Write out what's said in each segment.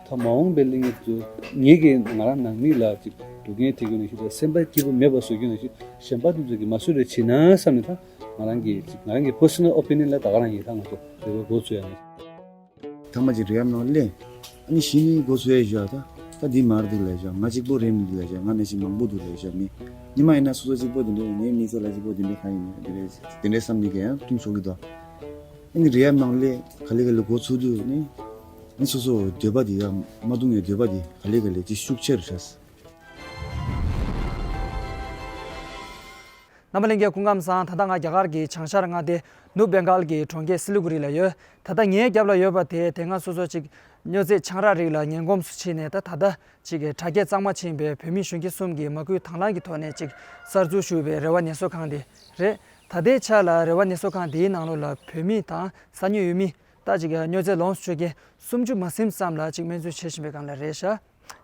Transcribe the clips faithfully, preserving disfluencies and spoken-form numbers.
ད་མ་འོངས་པའི་གླེང་ཡིག་ཚོ་ངེད་ཀྱིས་ང་རང་ནང་མི་ལ་ཅིག་སྡུག་བསྔལ་དེ་གྱོན་ནས་ཤི་ད་སེམས་པ་སྐྱིད་པོ་མེད་པ་བཟོ་གྱོན་ནས་ཤི་གཞན་པ་དེ་ཚོ་གིས་མ་བཟོད་རེ་བྱེད་ན་བསམ་ནས། ད་ང་རང་གི་ཅིག་ང་རང་གི་personal opinion ལ་ད་ག་རང་ཡིན། ད་ང་ཚོ་རེ་བ་འགོ་ཚུགས་ཡ་ནས། ཐ་མ་ཅིག་རེབ་ནང་སླེབས། ཨ་ནི་གཞི་ནས་འགོ་ཚུགས་ཡ་བཞག་ད། ད་འདི་མར་འདུག་ལས་བཞག་ང་གཅིག་པོ་རེད་མི་འདུག་ལས་བཞག་ང་ནང་བཞིན་མང་པོ་འདུག་ལས་བཞག་མི། ཉི་མ་ཡིན་ན་སོ་སོ་གཅིག་པོ་དེ་འདྲས་ཡིན་ནའི་མི་ཚེ་ལ་གཅིག་པོ་དེ་འདྲས་གང་ཡིན་ནའི་དེ་འདྲས་དེ་འདྲས་བསམ་ནས་གས་ཡང་ཐུང་ཆོག་གི་འདུག་ཨ་ནི་རེབ་ནང་སླེབས་ག་ལེ་ག་ལེ་འགོ་ཚུགས་དུས་ནི། ཨ་ནི་སོ་སོ་འདོད་པ་དེ་ཡང་མ་བཏུང་ཡའི་འདོད་པ་དེ་ག་ལེ་ག་ལེ་ཅིག་ཤུགས་ཆེ་རུ་ཤར། རྣམ་པ་ལྷན་རྒྱས་སྐུ་ཁམས་བཟང་། ད་ལྟ་ང་རྒྱ་གར་གྱི་བྱང་ཤར་མངའ་སྡེ་ནུབ་བེང་གཱལ་གྱི་གྲོང་ཁྱེར་སི་ལི་གུ་རི་ལ་ཡོད། ད་ལྟ་ངའི་རྒྱབ་ལ་ཡོད་པ་དེ་དེ་སྔ་སོ་སོ་ཅིག་སྨྱོ་རྫས་ཆང་རག་རིགས་ལ་ངན་གོམས་སུ་ཕྱིན་ནས་ད་ད་ལྟ་ཅིག་གི་དྲག་སྐྱེད་གཙང་མ་ཕྱིན་པའི་བོད་མི་གཞོན་སྐྱེས་གསུམ་གྱིས་མ་སྐུལ་དང་བླངས་ཀྱི་ཐོག་ནས་ཅིག་གསར་འཛུགས་ཞུས་པའི་རེ་བ་ནད་གསོ་ཁང་དེ་རེད། ད་ལྟའི་ཆ་ལ་རེ་བ་ནད་གསོ་ཁང་དེའི་ནང་ལོགས་ལ་བོད་མི་དང་ས་ཉོ་ཡུལ་མི་ད་ཅིག་གི་སྨྱོ་རྫས་ལོངས་སུ་སྤྱོད་མཁན་སུམ་ཅུ་མ་ཟིན་ཙམ་ལ་ཅིག་སྨན་བཅོས་བྱེད་བཞིན་པའི་སྒང་ལ་རེད་ཤག་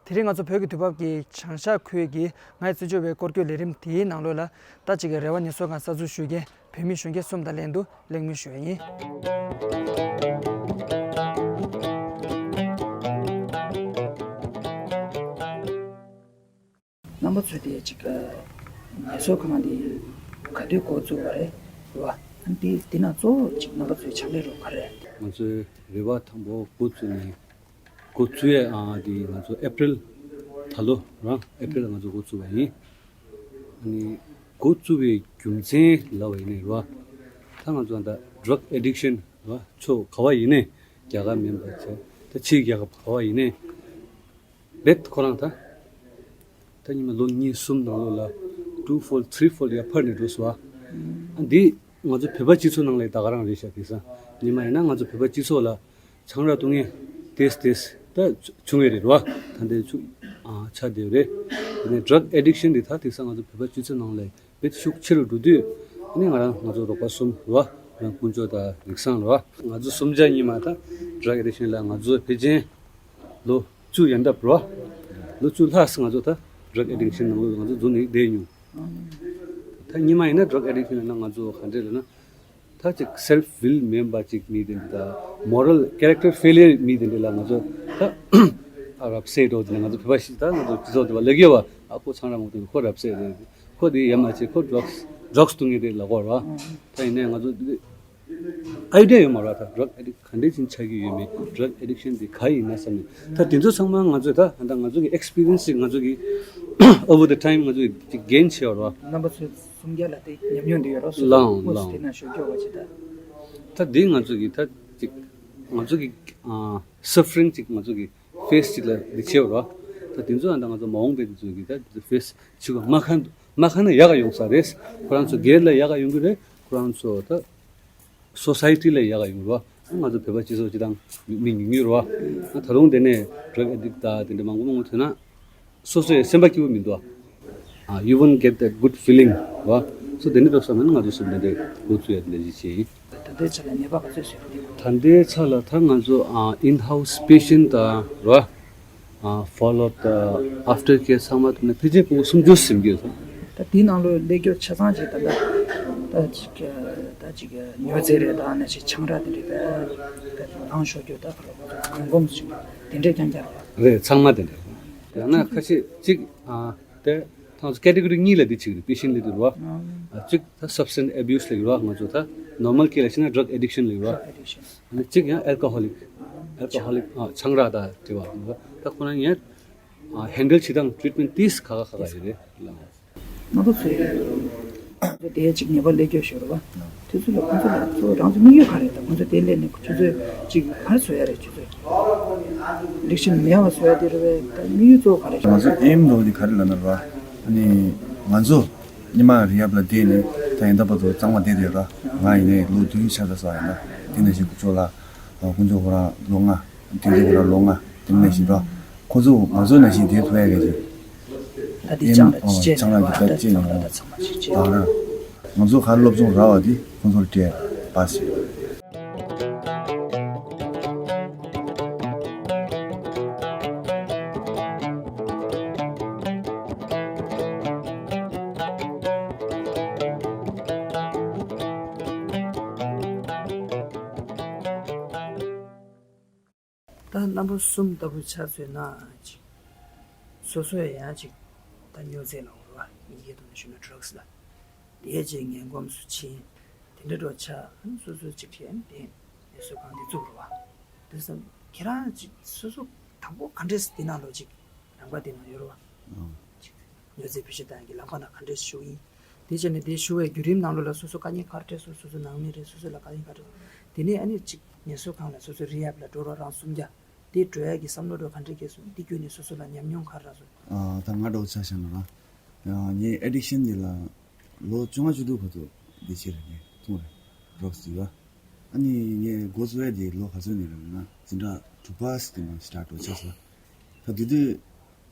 དེ་རིང་ང་ཚོ་བོད་ཀྱི་དུས་བབ་ཀྱི་བྱང་ཤར་ཁུལ་གྱི་ངས་བརྩི་འཇོག་པའི་སྐོར་སྐྱོད་ལས་རིམ་དེའི་ནང་ལོགས་ལ་ད་ཅིག་གི་རེ་བ་ནད་གསོ་ཁང་གསར་འཛུགས་ཞུ་མཁན་བོད་མི་གཞོན་སྐྱེས་གསུམ་དང་ལྷན་དུ་གླེང་མོལ་ཞུ་ཡ་ཡིན། རྣམ་པ་ཚོས་དེ་ཅིག་ནད་གསོ་ཁང་དེ་ག་དུས་འགོ་བཙུགས་པ་རེད་བ། ཨ་ནི་དེ་དེ་ནང་གཙོ་བོ་ཅིག་རྣམ་པ་ཚོའི་ཕྱག་ལས་རོགས་ག་རེ་རེད། ང་ཚོའི་རེ་བ་དང་པོ་འགོ་བཙུགས་ནས་འགོ་བཙུགས་ཡས་ཨ་དེ་ང་ཚོ་ཨེ་པྲིལ་ད་ལོ་རང་ཨེ་པྲིལ་ང་ཚོ་འགོ་བཙུགས་པ་ཡིན། ཨ་ནི་འགོ་བཙུགས་པའི་རྒྱུ་མཚན་ལབ་པ་ཡིན་ནའི་རེད་བ། ད་ང་ཚོ་ད་drug addiction རེད་བ། ཕྱོགས་ག་བ་ཡིན་ནའི་རྒྱ་གར་མིན་པ་བྱས་ད་ཕྱིའི་རྒྱལ་ཁབ་ག་བ་ཡིན་ནའི་རྦད་ཁོ་རང་ད་ད་ཉི་མ་ལོ་གཉིས་གསུམ་ནང་ལོགས་ལ་two fold three fold ཡར་འཕར་ནས་འགྲོ་སོང་བ། ཨ་འདི་ང་ཚོ་བོད་པ་སྤྱི་ཚོགས་ནང་ལ་ད་ག་རང་རེད་ཤག་དེང་སང་ཉི་མ་ཡིན་ན་ང་ཚོ་བོད་པ་སྤྱི་ཚོགས་ལ་ཆང་རག་བཏུང་མཁན་ཏེས་ཏེས་ད་བྱུང་བས་རེད་བ། ད་འདི་ཆུ་ཨ་ཆ་བསྡད་རེད། དེ་ནས་drug addiction འདི་ད་དེང་སང་ང་ཚོ་བོད་པ་སྤྱི་ཚོགས་ནང་ལ་དཔེ་ཤུགས་ཆེ་རུ་འགྲོ་དུས་ཨ་ནི་ང་རང་ང་ཚོ་རོགས་པ་གསུམ་རེད་བ། ང་རང་དཀོན་མཆོག་དང་རིག་བཟང་རེད་བ། ང་ཚོ་གསུམ་ཆ་གཉིས་མ་ད་drug addiction ལ་ང་ཚོ་ཕལ་ཆེར་ལོ་བཅུ་ཡན་འདབ་རེད་བ། ལོ་བཅུ་ལྷག་ང་ཚོ་ད་drug addiction ནང་ལོགས་ང་ཚོ་འཛུལ་ནས་བསྡད་མྱོང་། ད་སྔོན་མ་ཡིན་ན་drug addiction ལབ་ན་ང་ཚོ་ག་འདྲས་ལབ་ན། ད་ཅིག་self will མེད་པ་ཅིག་མི་དེ་འདྲ་ད་moral character failure མི་དེ་འདྲ་ལ་ང་ཚོ་ད་ཨ་རབ་གསལ་འགྲོ་དེ་ནས་ང་ཚོ་བོད་པ་ཞིག་ད་ང་ཚོ་སྤྱི་ཚོགས་དེ་བ་ལེགས་ཡོད་བ། ཨ་ཁོ་ཆང་རག་མ་བཏུང་ཁོ་རབ་གསལ་རེད། ཁོ་དེ་ཡ་མ་བྱེད་ཁོ་drugs drugs བཏུང་མཁན་དེ་ལབ་དགོས་རེད་བ། ད་ཡིན་ནའི་ང་ཚོ་ཨའི་ཌི་ཡ་ཡོད་མ་རེད་བ། ད་drug addict ག་འདྲས་ཅིག་ཆགས་ཀྱི་ཡོད་མེད་drug addiction དེ་ག་ཡིན་ན་བསམ་ནས་ད་དེ་ཚོ་ཚང་མ་ང་ཚོས་ད་ད་ང་ཚོ་གི་experience ཅིག་ང་ཚོ་གི་over the time ང་ཚོ་གི་ཅིག་gain བྱས་པ་རེད་བ། རྣམ་པ་ཚོ་གསུམ་ཀ་ལ་དེ་ཉམས་མྱོང་འདི་ཡོད་རོགས་སུ་ལའང་དངོས་སུ་ལའང་དེ་ན་ཞོགས་སྐྱོ་བ་ཅི་ད། ད་དེ་ང་ཚོ་གི་ད་ཅིག་ང་ཚོ་གི་ཨ་suffering ཅིག་ང་ཚོ་གི་face ཅིག་ལ་འདི་བྱེད་པ་རེད་བ། ད་དེ་ཚོ་ཨ་ད་ང་ཚོ་མ་འོངས་པའི་དེ་ཚོ་གི་ད་དེ་ཚོ་face ཅིག་མ་ཁ་མ་ཁ་ན་ཡག་ག་ཡོང་ས་རེད། ཁོ་རང་ཚོ་སྒེར་ལ་ཡག་ག་ཡོང་གི་རེད། ཁོ་རང་ཚོ་ད་society ལ་ཡག་ག་ཡོང་རེད་བ། ང་ཚོ་བོད་པ་སྤྱི་ཚོགས་སྤྱི་བཏང་མི་ཉུང་ཉུང་རེད་བ། ད་རུང་དེ་ནས་drug addict ད་དེ་འདྲ་མང་པོ་མང་པོ་ཐོན་ན། སོ་སོའི་སེམས་པ་སྐྱིད་པོ་མི་འདུག་ཨ། You won't get that good feeling བ། སོ་དེ་ནི་ལོ་སོ་མན་ང་ཚོ་སུ་འདི་འདྲའི་འགོ་ཚུགས་ཡ་འདི་འདྲ་ཞིག་བྱས་ཡིན། ད་ལྟའི་ཆ་ལ་ནད་པ་ག་ཚོད་ཟེར་བ་རེད། ད་ལྟའི་ཆ་ལ་ད་ང་ཚོ་ཨ་in house patient དང་ར་ཨ་follow up དང་after care ཚང་མ་ཐུབ་ན་ཕལ་ཆེར་ཕྲུ་གུ་སུམ་ཅུ་ཟིན་གྱི་ཡོད། ད་དེའི་ནང་ལོ་ལས་སྐྱོ་ཆ་ཚང་ཅིག་ད་ལྟ་ད་ཅིག་ད་ཅིག་ཉོ་རྫས་རེད་ད་ནས་ཅིག་ཆང་རག་དེ་འདྲའི་ད་ད་ནང་ཞོགས་རྒྱུ་ད་ཁ་ལོ་ཁོ་ཚོ་ངན་གོམས་སུ་དེ་འདྲའི་རྐྱང་རྐྱང་རེད། རེད་ཚང་མ་དེ་འདྲ་རེད། ཡང་ན་ཁ་ཤས་གཅིག་ཨ་དེ་ཐང་category གཉིས་ལ་དེ་ཅིག་རེད། patient ལ་དེ་རུ་བ་གཅིག་ད་substance abuse ལ་རུ་བ་ང་ཚོ་ད་normal case ལ་ཤི་ན་drug addiction ལ་རུ་བ་གཅིག་ཡང་alcoholic alcoholic ཨ་ཆང་རག་དང་བྲལ་བ་ད་ཁོ་རང་ཡང་handle བྱེད་སྟངས་treatment དེས་ཁ་ཁ་ཁ་ཁ་ཡོད་རེད། ང་ཚོ་ཚོས་དེ་ཅིག་ཉེས་པ་ལས་སྐྱོ་ཤོར་བ། དེ་ཚོ་ལ་ཁོང་ཚོ་ལ་ཚོ་རང་ཚོ་དམིགས་ཡུལ་ག་རེད། ད་ཁོང་ཚོ་དེ་སླེབས་ནས་ཁོ་ཚོས་ཅིག་ག་རེ་བཟོ་ཡ་རེད། ཁྱོད་ཚོས་ལེགས་ཤིང་མེད་པ་བཟོ་ཡ་དེ་རེད་པས། ད་དམིགས་ཡུལ་གཙོ་བོ་ག་རེད། ང་ཚོ་aim ལོ་དེ་ག་རེ་ལབ་ན་ར། ཨ་ནི་ང་ཚོ་ཉི་མ་རི་ཡབ་ལ་བསྡད་ནས་ད་ཡིན་ད་བར་དུ་གཙང་མ་བསྡད་བསྡད་ར། ང་ཡིན་ནའི་ལོ་བདུན་ཆགས་ད་ས་ཡིན་ན་དེ་ནས་ཞིག་ཁོ་ཚོ་ལ་ཁོང་ཚོ་ཁོ་རང་ལོ་ལྔ་དེ་འདྲ་ཁོ་རང་ལོ་ལྔ་དེ་ནས་ཞིག་ར། ཁོ་ཚོ་ང་ཚོ་ནང་བཞིན་བསྡད་ཐུབ་ཡ་གི་རེད། ད་འདི་ཅང་ལ་ཅི་བྱེད་ཅང་ལ་གི་ད་ཅི་ནང་ད་ཚང་མ་ཅི་བྱེད། ད་ར་ང་ཚོ་ག་སློབ་སྦྱོང་རག་པ་འདི་ཁོ་ཚོར་སྤྲད་པ་ཟེར། ད་ རྣམ་པ་གསུམ་ལྟ་བུ་ཆ་མཚོན་ན་ཅིག་སོ་སོ་ཡང་ཅིག་ད་སྨྱོ་རྫས་ལ་འོར་བ་ཡི་གེ་དུ་ནས་ཞུ་ན་ཌྲག་སི་ལ་དེའི་རྗེས་ངན་གོམས་སུ་ཕྱིན། དེ་འདྲ་འགྲོ་ཆ་སོ་སོ་ཅིག་བྱས་ནས་དེ་ངལ་གསོ་ཁང་དེ་བཙུགས་རོགས་བ། དེ་སམ་ཁྱེད་རང་ཅིག་སོ་སོ་དང་པོ་ག་འདྲས་དེ་ནང་ལོ་ཅིག་རང་དགའ་དེ་ནང་ཡོད་རོགས་བ། སྨྱོ་རྫས་བེད་སྤྱོད་བཏང་གི་ལམ་ཁ་ན་ག་འདྲས་ཞུགས་ཡིན། དེ་བྱས་ནས་དེ་ཞུ་བའི་བརྒྱུད་རིམ་ནང་ལོགས་ལ་སོ་སོ་དཀའ་ངལ་ག་རེ་འཕྲད་སོང་། སོ་སོ་ནང་མི་རེད། སོ་སོ་ལ་དཀའ་ངལ་ག་རེ། དེ་ནས་ཨ་ནི་ཅིག་ངལ་གསོ་ཁང་ལ་སོ་སོ་རི་ཧབ་ལ་འགྲོ་རོགས་རང་གསུམ་རྒྱ། དེ་འགྲོ་ཡ་གི་བསམ་བློ་འགྲོ་ག་འདྲས་སྐྱེས་སོང་། དེ་བརྒྱུད་ནས་སོ་སོ་ལ་ཉམས་མྱོང་ག་རེ་རག་སོང་། ཨ་ད་ང་འགྲོ་ཆ་བཞག་ན་ར། ཡང་ངའི་ཨེ་ཌིག་ཤན་འདི་ལ་ལོ་བཅོ་ལྔ་བཅུ་དྲུག་བར་དུ་འདི་བྱེད་རེད། ངས་འཐུང་རེད། ཌྲག་སི་འདི་བ། ཨ་ནི་ངས་འགོ་བཙུགས་ཡ་དེ་ལོ་ག་ཚོད་ནས་རེད་ན་འཛིན་གྲྭ་དྲུག་པ་ཙམ་ནས་སི་ཊར་ཊི་འགྲོ་ཆགས་སོང་། ད་དེ་དུས་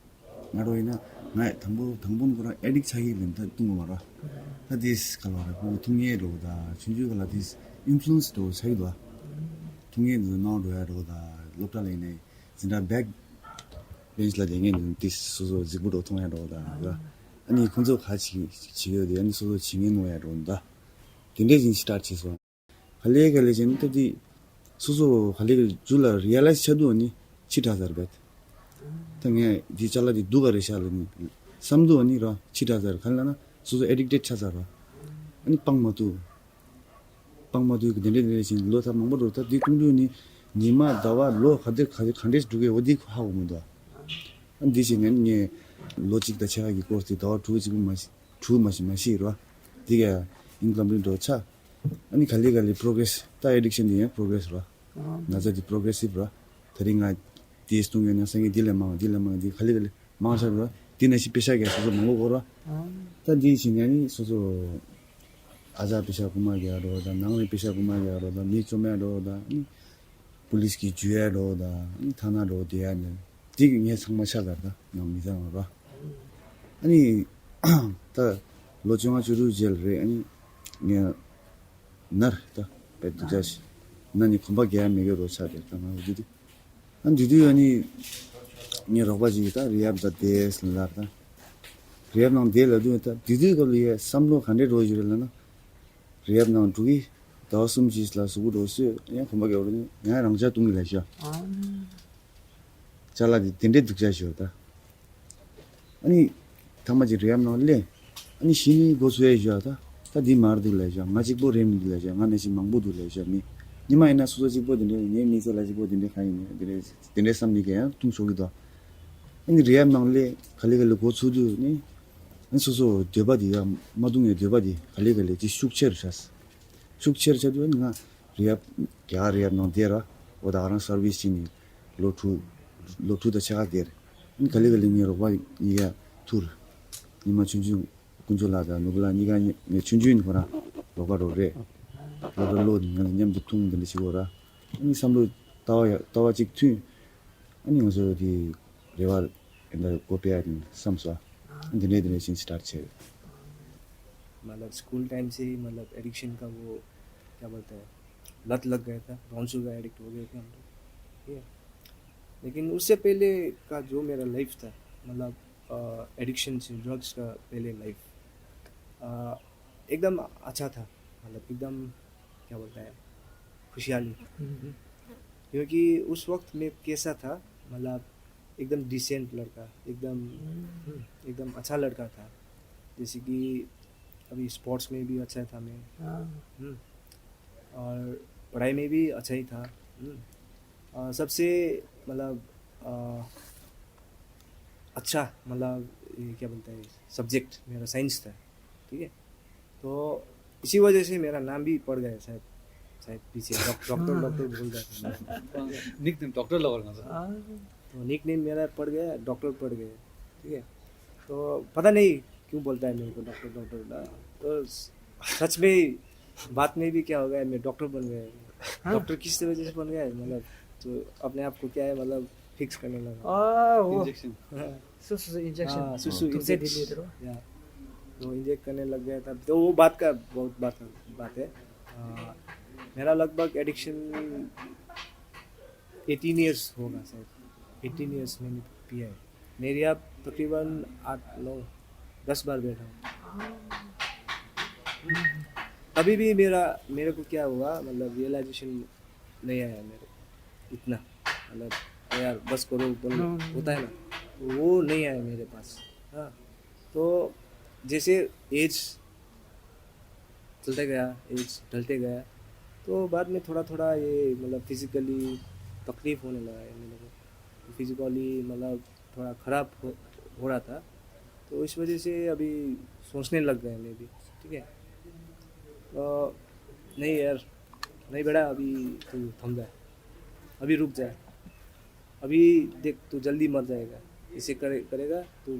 ང་རང་ཡིན་ན་ངས་དང་པོ་དང་པོ་ཁོ་རང་ཨེ་ཌིག་ཆགས་ཀྱི་ལན་ད་བཏུང་གི་མ་རེད། ད་དེས་ག་ལ་རེད། ཁོ་འཐུང་ཡས་འགྲོ་གི་ད་ཆུང་ཆུང་ག་ལ་དེས་ཨིན་ཕུ་ལུ་ཨེན་སི་འགྲོ་ཆགས་ཀྱི་འདུག་འཐུང་ཡས་འདི་ནང་འགྲོ་ཡ་འགྲོ་གི་ད་སློབ་གྲྭ་ལ་ཡིན་ནའི་འཛིན་གྲྭ་བེག་བེན་ཆི་ལ་བསྡད་མཁན་འདི་དེས་སོ་སོ་གཟིགས་པོ་འགྲོ་མཐོང་ཡ་འགྲོ་གི་ད་ཡ། ཨ་ནི་ཁོང་ཚོ་ག་བྱེད་བྱེད་ཡོད་དེ་ཨ་ནི་སོ་སོ་བྱེད་མཁན་ནོ་ཡ་འགྲོ་གི་ད། དེ་འདྲས་ཡིན་ཞིག་སི་ཊར་ཊི་བྱས་སོང་། ག་ལེ་ག་ལེ་བྱས་ནས་སྟབས་བདེ། སོ་སོ་ག་ལེ་ག་ལེ་རྒྱུ་ལ་རི་ཡ་ལའི་ཛི་ཆགས་འདུག་ཨ་ནི་ཕྱི་དྲགས་ཚར་བས། ད་ངས་འདི་ཅ་ལག་འདི་སྡུག་ག་རེད་ཤག་ལབ་ནས་བསམ་འདུག་ཨ་ནི་ར་ཕྱི་དྲགས་ཚར། ག་ལ་ན་སོ་སོ་ཨེ་ཌིག་ཊེཌ་ཆགས་ཚར་ར། ཨ་ནི་སྤང་མ་ཐུབ། སྤང་མ་ཐུབ་གི་དེ་འདྲས་དེ་འདྲས་བྱས་ནས་ལོ་ད་མང་པོ་འགྲོ། ད་འདི་ཀུན་འདུས་ནི་ཉི་མ་ཟླ་བ་ལོ་ག་དེ་ག་དེ་ག་འདྲས་འགྲོ་གི་འོ་འདི་ཧ་གོ་མི་འདུག་ཨ་འདི་བྱས་ནས་ངས་ལོ་གཅིག་དང་ཕྱེད་ཀ་གི་ཀོར་སི་དེ་ཟླ་བ་དྲུག་གཅིག་པུ་མ་ཤི་དྲུག་མ་ཤི་མ་ཤི་ར། འདི་ག་ཡིན་ཀམ་པི་ལིཊ་འགྲོ་ཆགས། ཨ་ནི་ག་ལེ་ག་ལེ་པྲོ་གྲེ་སི། ད་ཨེ་ཌིག་ཤན་འདི་ཡང་པྲོ་གྲེ་སི་ར། ན་ཚ་འདི་པྲོ་གྲེ་སིབ་ར། ད་རིང་ང་དེ་སྟོང་ཡོད་ན་སང་ཉིན་འདི་ལས་མང་འདི་ལས་མང་འདི་ག་ལེ་ག་ལེ་མང་ཆགས་ར། འདི་ན་ཤི་པེ་ཤ་ག་སོ་སོ་མང་པོ་གོ་ར། ད་འདི་བྱས་ནས་ནི་སོ་སོ་ཨ་ཅག་པེ་ཤ་རྐུ་མ་རྒྱག་འགྲོ་ད། ནང་ནས་པེ་ཤ་རྐུ་མ་རྒྱག་འགྲོ་ད། མི་བཅོམ་ཡ་འགྲོ་ད། ཨ་ནི་པུ་ལིས་ཀྱི་འཇུ་ཡ་འགྲོ་ད། ཨ་ནི་ཐ་ན་འགྲོ་དེ་ཡ་ནི་འདི་གི་ངས་ཚང་མ་ཆ་ལ་ད་ནང་མི་ཚང་ར། ཨ་ནི་ད་ལོ་བཅོ་ལྔ་བཅུ་དྲུག་རྗེས་ལ་རེད། ཨ་ནི་ངས་ནར་ད་བེད་དུ་ཅག་ཤི་ན་ནི་གོམ་པ་རྒྱག་མི་དགོས་རོ་ཆགས་དེ་ད་ང་འོ་དུ་དུ་ཨ་དུས་དུས་ཨ་ནི་ངའི་རོགས་པ་ཅིག་ད་རི་ཧབ་ད་དེས་ལར་ད་རི་ཧབ་ནང་དེ་ལ་དུས་ད་དུས་དུས་སྐབས་ལ་ཡ་བསམ་བློ་ག་འདྲས་འགྲོ་ཡོད་རེད་ལ་ན་རི་ཧབ་ནང་འགྲོ་གི་ཟླ་བ་གསུམ་ཅིག་ལ་གཟུགས་པོ་འགྲོ་སོས་ཡང་གོམ་པ་རྒྱག་རོགས་ནི་ང་རང་ཅག་བཏུང་གི་ལ་ཤ་ཅ་ལག་དེ་དེ་འདྲས་སྡུག་ཅག་ཤོར་ད། ཨ་ནི་ཐ་མ་ཅིག་རི་ཧབ་ནང་སླེབས། ཨ་ནི་གཞི་ནས་འགོ་ཚུགས་ཡས་བཞག་ད། ད་འདི་མར་འདུག་ལས་བཞག་ང་གཅིག་པོ་རེད་མི་འདུག་ལས་བཞག་ང་ནང་བཞིན་མང་པོ་འདུག་ལས་བཞག་མི། ཉི་མ་ཡིན་ན་སོ་སོ་གཅིག་པོ་དེ་འདྲས་ངའི་མི་ཚེ་ལ་གཅིག་པོ་དེ་འདྲས་གང་ཡིན་ནས་དེ་འདྲས་དེ་འདྲས་བསམ་ནས་ཀྱང་ཡང་ཐུང་ཤོར་གི་འདུག་ཨ་ནི་རི་ཧབ་ནང་སླེབས་ག་ལེ་ག་ལེ་འགོ་ཚུགས་དུས་ནི། ཨ་ནི་སོ་སོ་འདོད་པ་དེ་ཡང་མ་བཏུང་ཡས་འདོད་པ་དེ་ག་ལེ་ག་ལེ་དེ་ཤུགས་ཆེར་ཆགས། ཤུགས་ཆེར་ཆགས་དུས་ཨ་ནི་ང་རི་ཧབ་རྒྱ་གར་རི་ཧབ་ནང་བསྡད་ར་འོ་ད་ང་རང་སར་བིས་བྱས་ནས་ལོ་དྲུག་ལོ་དྲུག་དང་ཕྱེད་ཀ་བསྡད་རེད། ཨ་ནི་ག་ལེ་ག་ལེ་ངའི་རོགས་པ་གཉིས་ཀ་ཐུར། ཉི་མ་ཆུང་ཆུང་དཀོན་མཆོག་ལགས་དང་ནོར་བུ་ལགས་གཉིས་ཀ་ངའི་ཆུང་ཆུང་ཡིན་ཁོ་རང་རོགས་པ་རོགས་རེད། རོགས་པ་བློ་ང་ཚོ་མཉམ་དུ་འཐུང་འདི་འདྲ་བྱེད་དགོས་ར། ཨ་ནི་བསམ་བློ་ལྟ་བ་ཡ་ལྟ་བ་གཅིག་མཐུན། ཨ་ནི་ང་ཚོ་དེ་རེ་བ་ཨེ་འདྲ་སྒོ་ཕྱེ་ཡ་དེ་བསམ་སོང་། ཨ་འདི་འདྲས་འདི་འདྲས་ཕྱིན་སི་ཊར་ཊི་བྱས། मतलब school time से ही मतलब एडिक्शन का वो क्या बोलते हैं, लत लग गया था। ब्राउन शुगर एडिक्ट हो गए थे हम लोग, ठीक है। लेकिन उससे पहले का जो मेरा लाइफ था, मतलब एडिक्शन से ड्रग्स का पहले लाइफ एकदम अच्छा था। मतलब एकदम क्या बोलते हैं, खुशहाली। क्योंकि उस वक्त मैं कैसा था, मतलब एकदम डिसेंट लड़का, एकदम हम्म, एकदम अच्छा लड़का था। जैसे कि अभी स्पोर्ट्स में भी अच्छा था मैं। हाँ। हम्म। और पढ़ाई में भी अच्छा ही था। हम्म। और सबसे मतलब अ, अच्छा, मतलब ये क्या बोलते हैं, सब्जेक्ट मेरा साइंस था, ठीक है। तो इसी वजह से मेरा नाम भी पड़ गया शायद, शायद पीछे डॉक-, डॉक्टर डॉक्टर बोल रहा था। निक नेम डॉक्टर लवर ना सर। तो निक नेम मेरा पड़ गया, डॉक्टर पड़ गया, ठीक है। तो पता नहीं क्यों बोलता है मेरे को डॉक्टर डॉक्टर ना। तो सच में ही बाद में भी क्या हो गया, मैं डॉक्टर बन गया। हाँ। डॉक्टर किस वजह से बन गया है, मतलब तो अपने आप को क्या है, मतलब फिक्स करने लगा। आ, वो इंजेक्शन। हाँ। सुसु से इंजेक्शन। हाँ, सुसु तुमसे इंजेक्शन। दिल्ली उतरो। या, तो इंजेक्ट करने लग गया था। तो वो बात का बहुत बात बात है। आ, मेरा लगभग एडिक्शन एटीन ईयर्स होगा शायद। एटीन ईयर्स मैंने पिया है। मेरी अब तकरीबन आठ नौ दस बार बैठा हूँ। तभी भी मेरा मेरे को क्या हुआ, मतलब रियलाइजेशन नहीं आया मेरे को इतना। मतलब यार बस करो बोल होता है ना, तो वो नहीं आया मेरे पास। हाँ, तो जैसे एज चलते गया, एज ढलते गया, तो बाद में थोड़ा थोड़ा ये मतलब फिजिकली तकलीफ होने लगा है मेरे को। फिजिकली मतलब थोड़ा ख़राब हो, हो रहा था, तो इस वजह से अभी सोचने लग गए मैं भी। ठीक है, तो नहीं यार, नहीं बेटा, अभी तू थम जा, अभी रुक जा। अभी देख, तू जल्दी मर जाएगा। इसे करे, करेगा तू,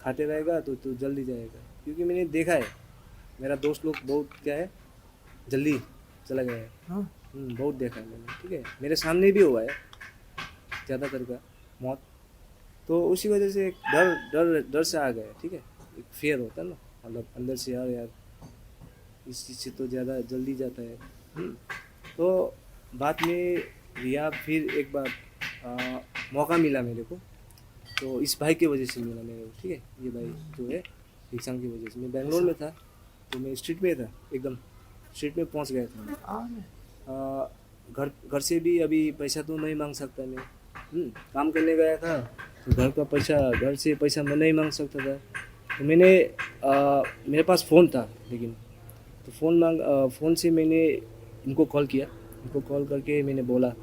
खाते रहेगा तो तू जल्दी जाएगा। क्योंकि मैंने देखा है, मेरा दोस्त लोग बहुत क्या है, जल्दी चला गया है। हाँ। हम्म, बहुत देखा है मैंने। ठीक है, मेरे सामने भी हुआ है ज़्यादातर का मौत। तो उसी वजह से एक डर, डर डर से आ गया। ठीक है, एक फियर होता है ना, मतलब अंदर से, यार यार, इस चीज़ से तो ज़्यादा जल्दी जाता है। हम्म। तो बाद में रिया फिर एक बार आ, मौका मिला मेरे को। तो इस भाई की वजह से मिला मेरे को। ठीक है, ये भाई जो है, रिक्शा की वजह से। मैं बैंगलोर में था, तो मैं स्ट्रीट में था, एकदम स्ट्रीट में पहुंच गया था। आ, घर घर से भी अभी पैसा तो नहीं मांग सकता मैं। हम्म, काम करने गया था, तो घर का पैसा, घर से पैसा मैं नहीं मांग सकता था। तो मैंने आ, मेरे पास फ़ोन था, लेकिन तो फ़ोन मांग आ, फ़ोन से मैंने इनको कॉल किया। इनको कॉल करके मैंने बोला,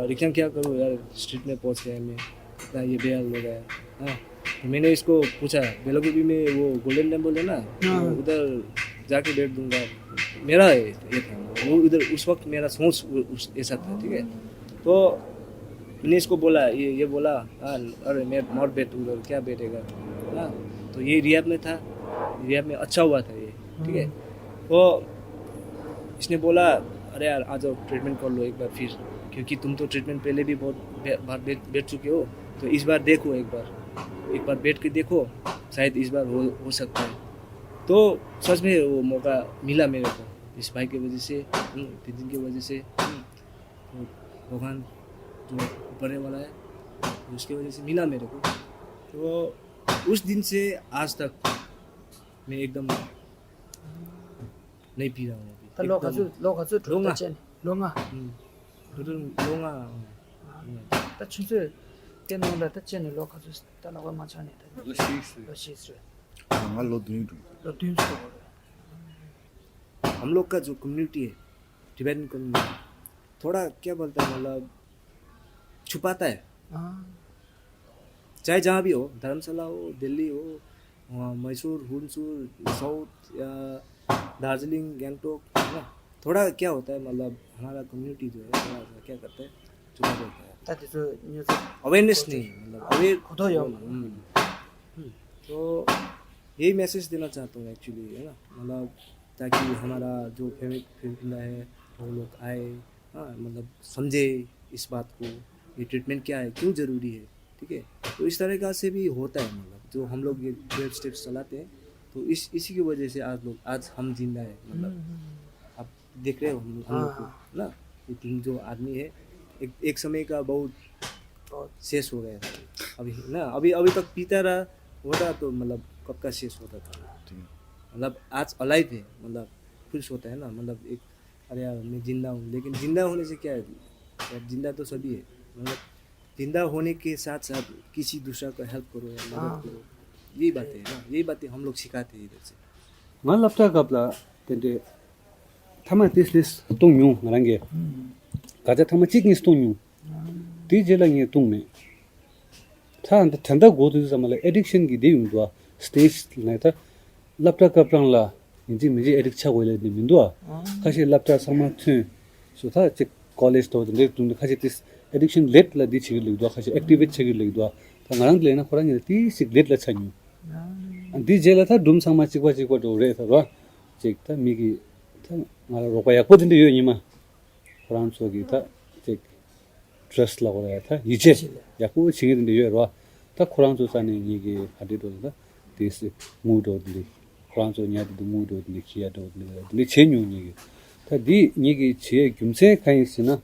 रिक्शा क्या करूँ यार, स्ट्रीट में पहुंच गया मैं, इतना ये बेहाल हो गया। हाँ, तो मैंने इसको पूछा, बेलागवी में वो गोल्डन टेम्पल है ना, हाँ। उधर जाके बैठ दूंगा, मेरा ये ये था। वो उधर उस वक्त मेरा सोच उ- उस ऐसा था। ठीक है, तो मैंने इसको बोला, ये ये बोला, हाँ, अरे मैं मत बैठूंगा, क्या बैठेगा। हाँ, तो ये रियाब में था, रियाब में अच्छा हुआ था ये। ठीक है, तो इसने बोला, अरे यार, आ जाओ, ट्रीटमेंट कर लो एक बार फिर, क्योंकि तुम तो ट्रीटमेंट पहले भी बहुत बे- बार बैठ बैठ चुके हो, तो इस बार देखो, एक बार एक बार बैठ के देखो, शायद इस बार हो हो सकता है। तो सच में वो मौका मिला मेरे को, इस भाई की वजह से, हम्म, दिदिन की वजह से, हम्म, तो भगवान जो ऊपर वाला है, उसकी वजह से मिला मेरे को। तो उस दिन से आज तक मैं एकदम नहीं पी रहा हूँ अभी। ད་ལོ་ག་ཚོད་ལོ་ག་ཚོད་འགྲོ། ལོ་ལྔ། ད་ཅན་ལོ་ལྔ། ལོ་ལྔ། ལོ་ལྔ། ད་ཆུ་ཚོད་དེ་ནང་ལ་ད་ཅན་ནས་ལོ་ག་ཚོད་ད་ལོ་ག་མ་ཆགས་ནས་ད་ལོ་བཞི་ཞིག་རེད། ལོ་བཞི་ཞིག་རེད། ང་ལོ་བདུན་འགྲོ། ལོ་བདུན་ཞིག་རེད། हम लोग का जो कम्युनिटी है, टिबेटन कम्युनिटी, थोड़ा क्या बोलता है, मतलब छुपाता है। चाहे जहाँ भी हो, धर्मशाला हो, दिल्ली हो, वहाँ मैसूर, हुनसुर, साउथ या दार्जिलिंग, गैंगटोक, है ना, थोड़ा क्या होता है, मतलब हमारा कम्युनिटी जो है थोड़ा सा क्या करता है, छुपा रहता है। ད་དེ་ཚོ་ཉོ་ཚོ། अवेयरनेस नहीं, मतलब अवेयर खुद हो यो। हम्म। हम्म। तो यही मैसेज देना चाहता हूँ एक्चुअली, है ना, मतलब ताकि हमारा जो फैमिली फैमिली है, वो लोग आए, हाँ, मतलब समझे इस बात को, ये ट्रीटमेंट क्या है, क्यों ज़रूरी है। ठीक है, तो इस तरह का से भी होता है, मतलब जो हम लोग ये ट्वेल्व स्टेप्स चलाते हैं, तो इस इसी की वजह से आज लोग आज हम जिंदा है। मतलब आप देख रहे हो हम हम लोग को, हाँ। ना, ये तीन जो आदमी है, एक एक समय का बहुत बहुत। शेष हो गया था। अभी ना, अभी अभी तक पीता रहा होता तो मतलब कब का शेष होता था। ठीक है। मतलब आज अलाइव है, मतलब फील्स होता है ना, मतलब एक, अरे यार, मैं जिंदा हूँ, लेकिन जिंदा होने से क्या है यार, जिंदा तो सभी है, मतलब जिंदा होने के साथ साथ किसी दूसरा को हेल्प करो या मदद हाँ। करो, यही बातें है ना, यही बातें हम लोग सिखाते हैं इधर से। ང་སློབ་གྲྭ་སྐབས་ལ་དེ་འདྲའི་ཐ་མ་ཏིས་ཏིས་བཏུང་མྱོང་། ང་རང་གིས་ག་ཚད་ཐ་མ་གཅིག་གཉིས་བཏུང་མྱོང་། དེའི་རྗེས་ལ་ངས་བཏུང་མེད། ད་ད་ད་ལྟ་འགོ་དུས་ཙམ་ལ་ཨེ་ཌིག་ཤན་གྱི་དེ་ཡོང་འདུག་ཨ། སི་ཊེ་ཇི་ནས་ད་སློབ་གྲྭ་སྐབས་རང་ལ་ཡིན་གཅིག་མིན་གཅིག་ཨེ་ཌིག་ཆགས་དགོས་ལབ་དེ་མི་འདུག་ཨ། ཁ་ཤས་སློབ་གྲྭ་ཚང་མ་ཐོན་སོ་ད་ཅིག་ཀོ་ལེཇ་ཐོག་དེ་འདྲའི་དུས་ཁ་ཤས་ཏིས་ཨེ་ཌིག་ཤན་ལེ་ཊི་ལ་འདི་བྱེད་ཀྱི་ལུགས་འདུག་ཨ། ཁ་ཤས་ཨེག་ཊི་ཝེ་ཊི་བྱེད་ཀྱི་ལུགས་འདུག་ཨ། ད་ང་རང་འདི་ལ་ཡིན་ན་ཁོ་རང་ཉིད་ལ་ཏིས་ཅིག་ལེ་ཊི་ལ་ཆགས་མྱོང་། ཨ་འདིའི་རྗེས་ལ་ད་སྒྲུང་ཚང་མ་གཅིག་པ་གཅིག་པ་འགྲོ་རེད་ད་རོ། ཅིག་ད་མི་གི་ད་ང་ལ་རོགས་པ་ཡག་པོ་དེ་འདྲ་ཡོད་ཉི་མ། ཁོ་རང་ཚོ་གི་ད་ཅིག་ཊ་ར་སི་ཊི་ལ་གོ་ར་ཡ་ད་ཡིད་ཆེས་ཡག་པོ་བྱེད་མཁན་དེ་འདྲ་ཡོད་རེད་བ། ད་ཁོ་རང་ཚོ་རྩ་ནས་ངེད་ཀྱི་ཕ་དེ་འགྲོ་ད་དེ་སི་ངུ་འགྲོ་དེ་འདྲ། ཁོ་རང་ཚོ་ཉལ་དེ་འདྲ་ངུ་འགྲོ་དེ་འདྲ་ཁྱི་ཡ་འགྲོ་དེ་འདྲ་དེ་འདྲ་བྱེད་མྱོང་། ངེད་ཀྱི་ད་འདི་ངེད་ཀྱི་བྱེད་ཡས་རྒྱུ་མཚན་གང་ཡིན་ཟེར་ན།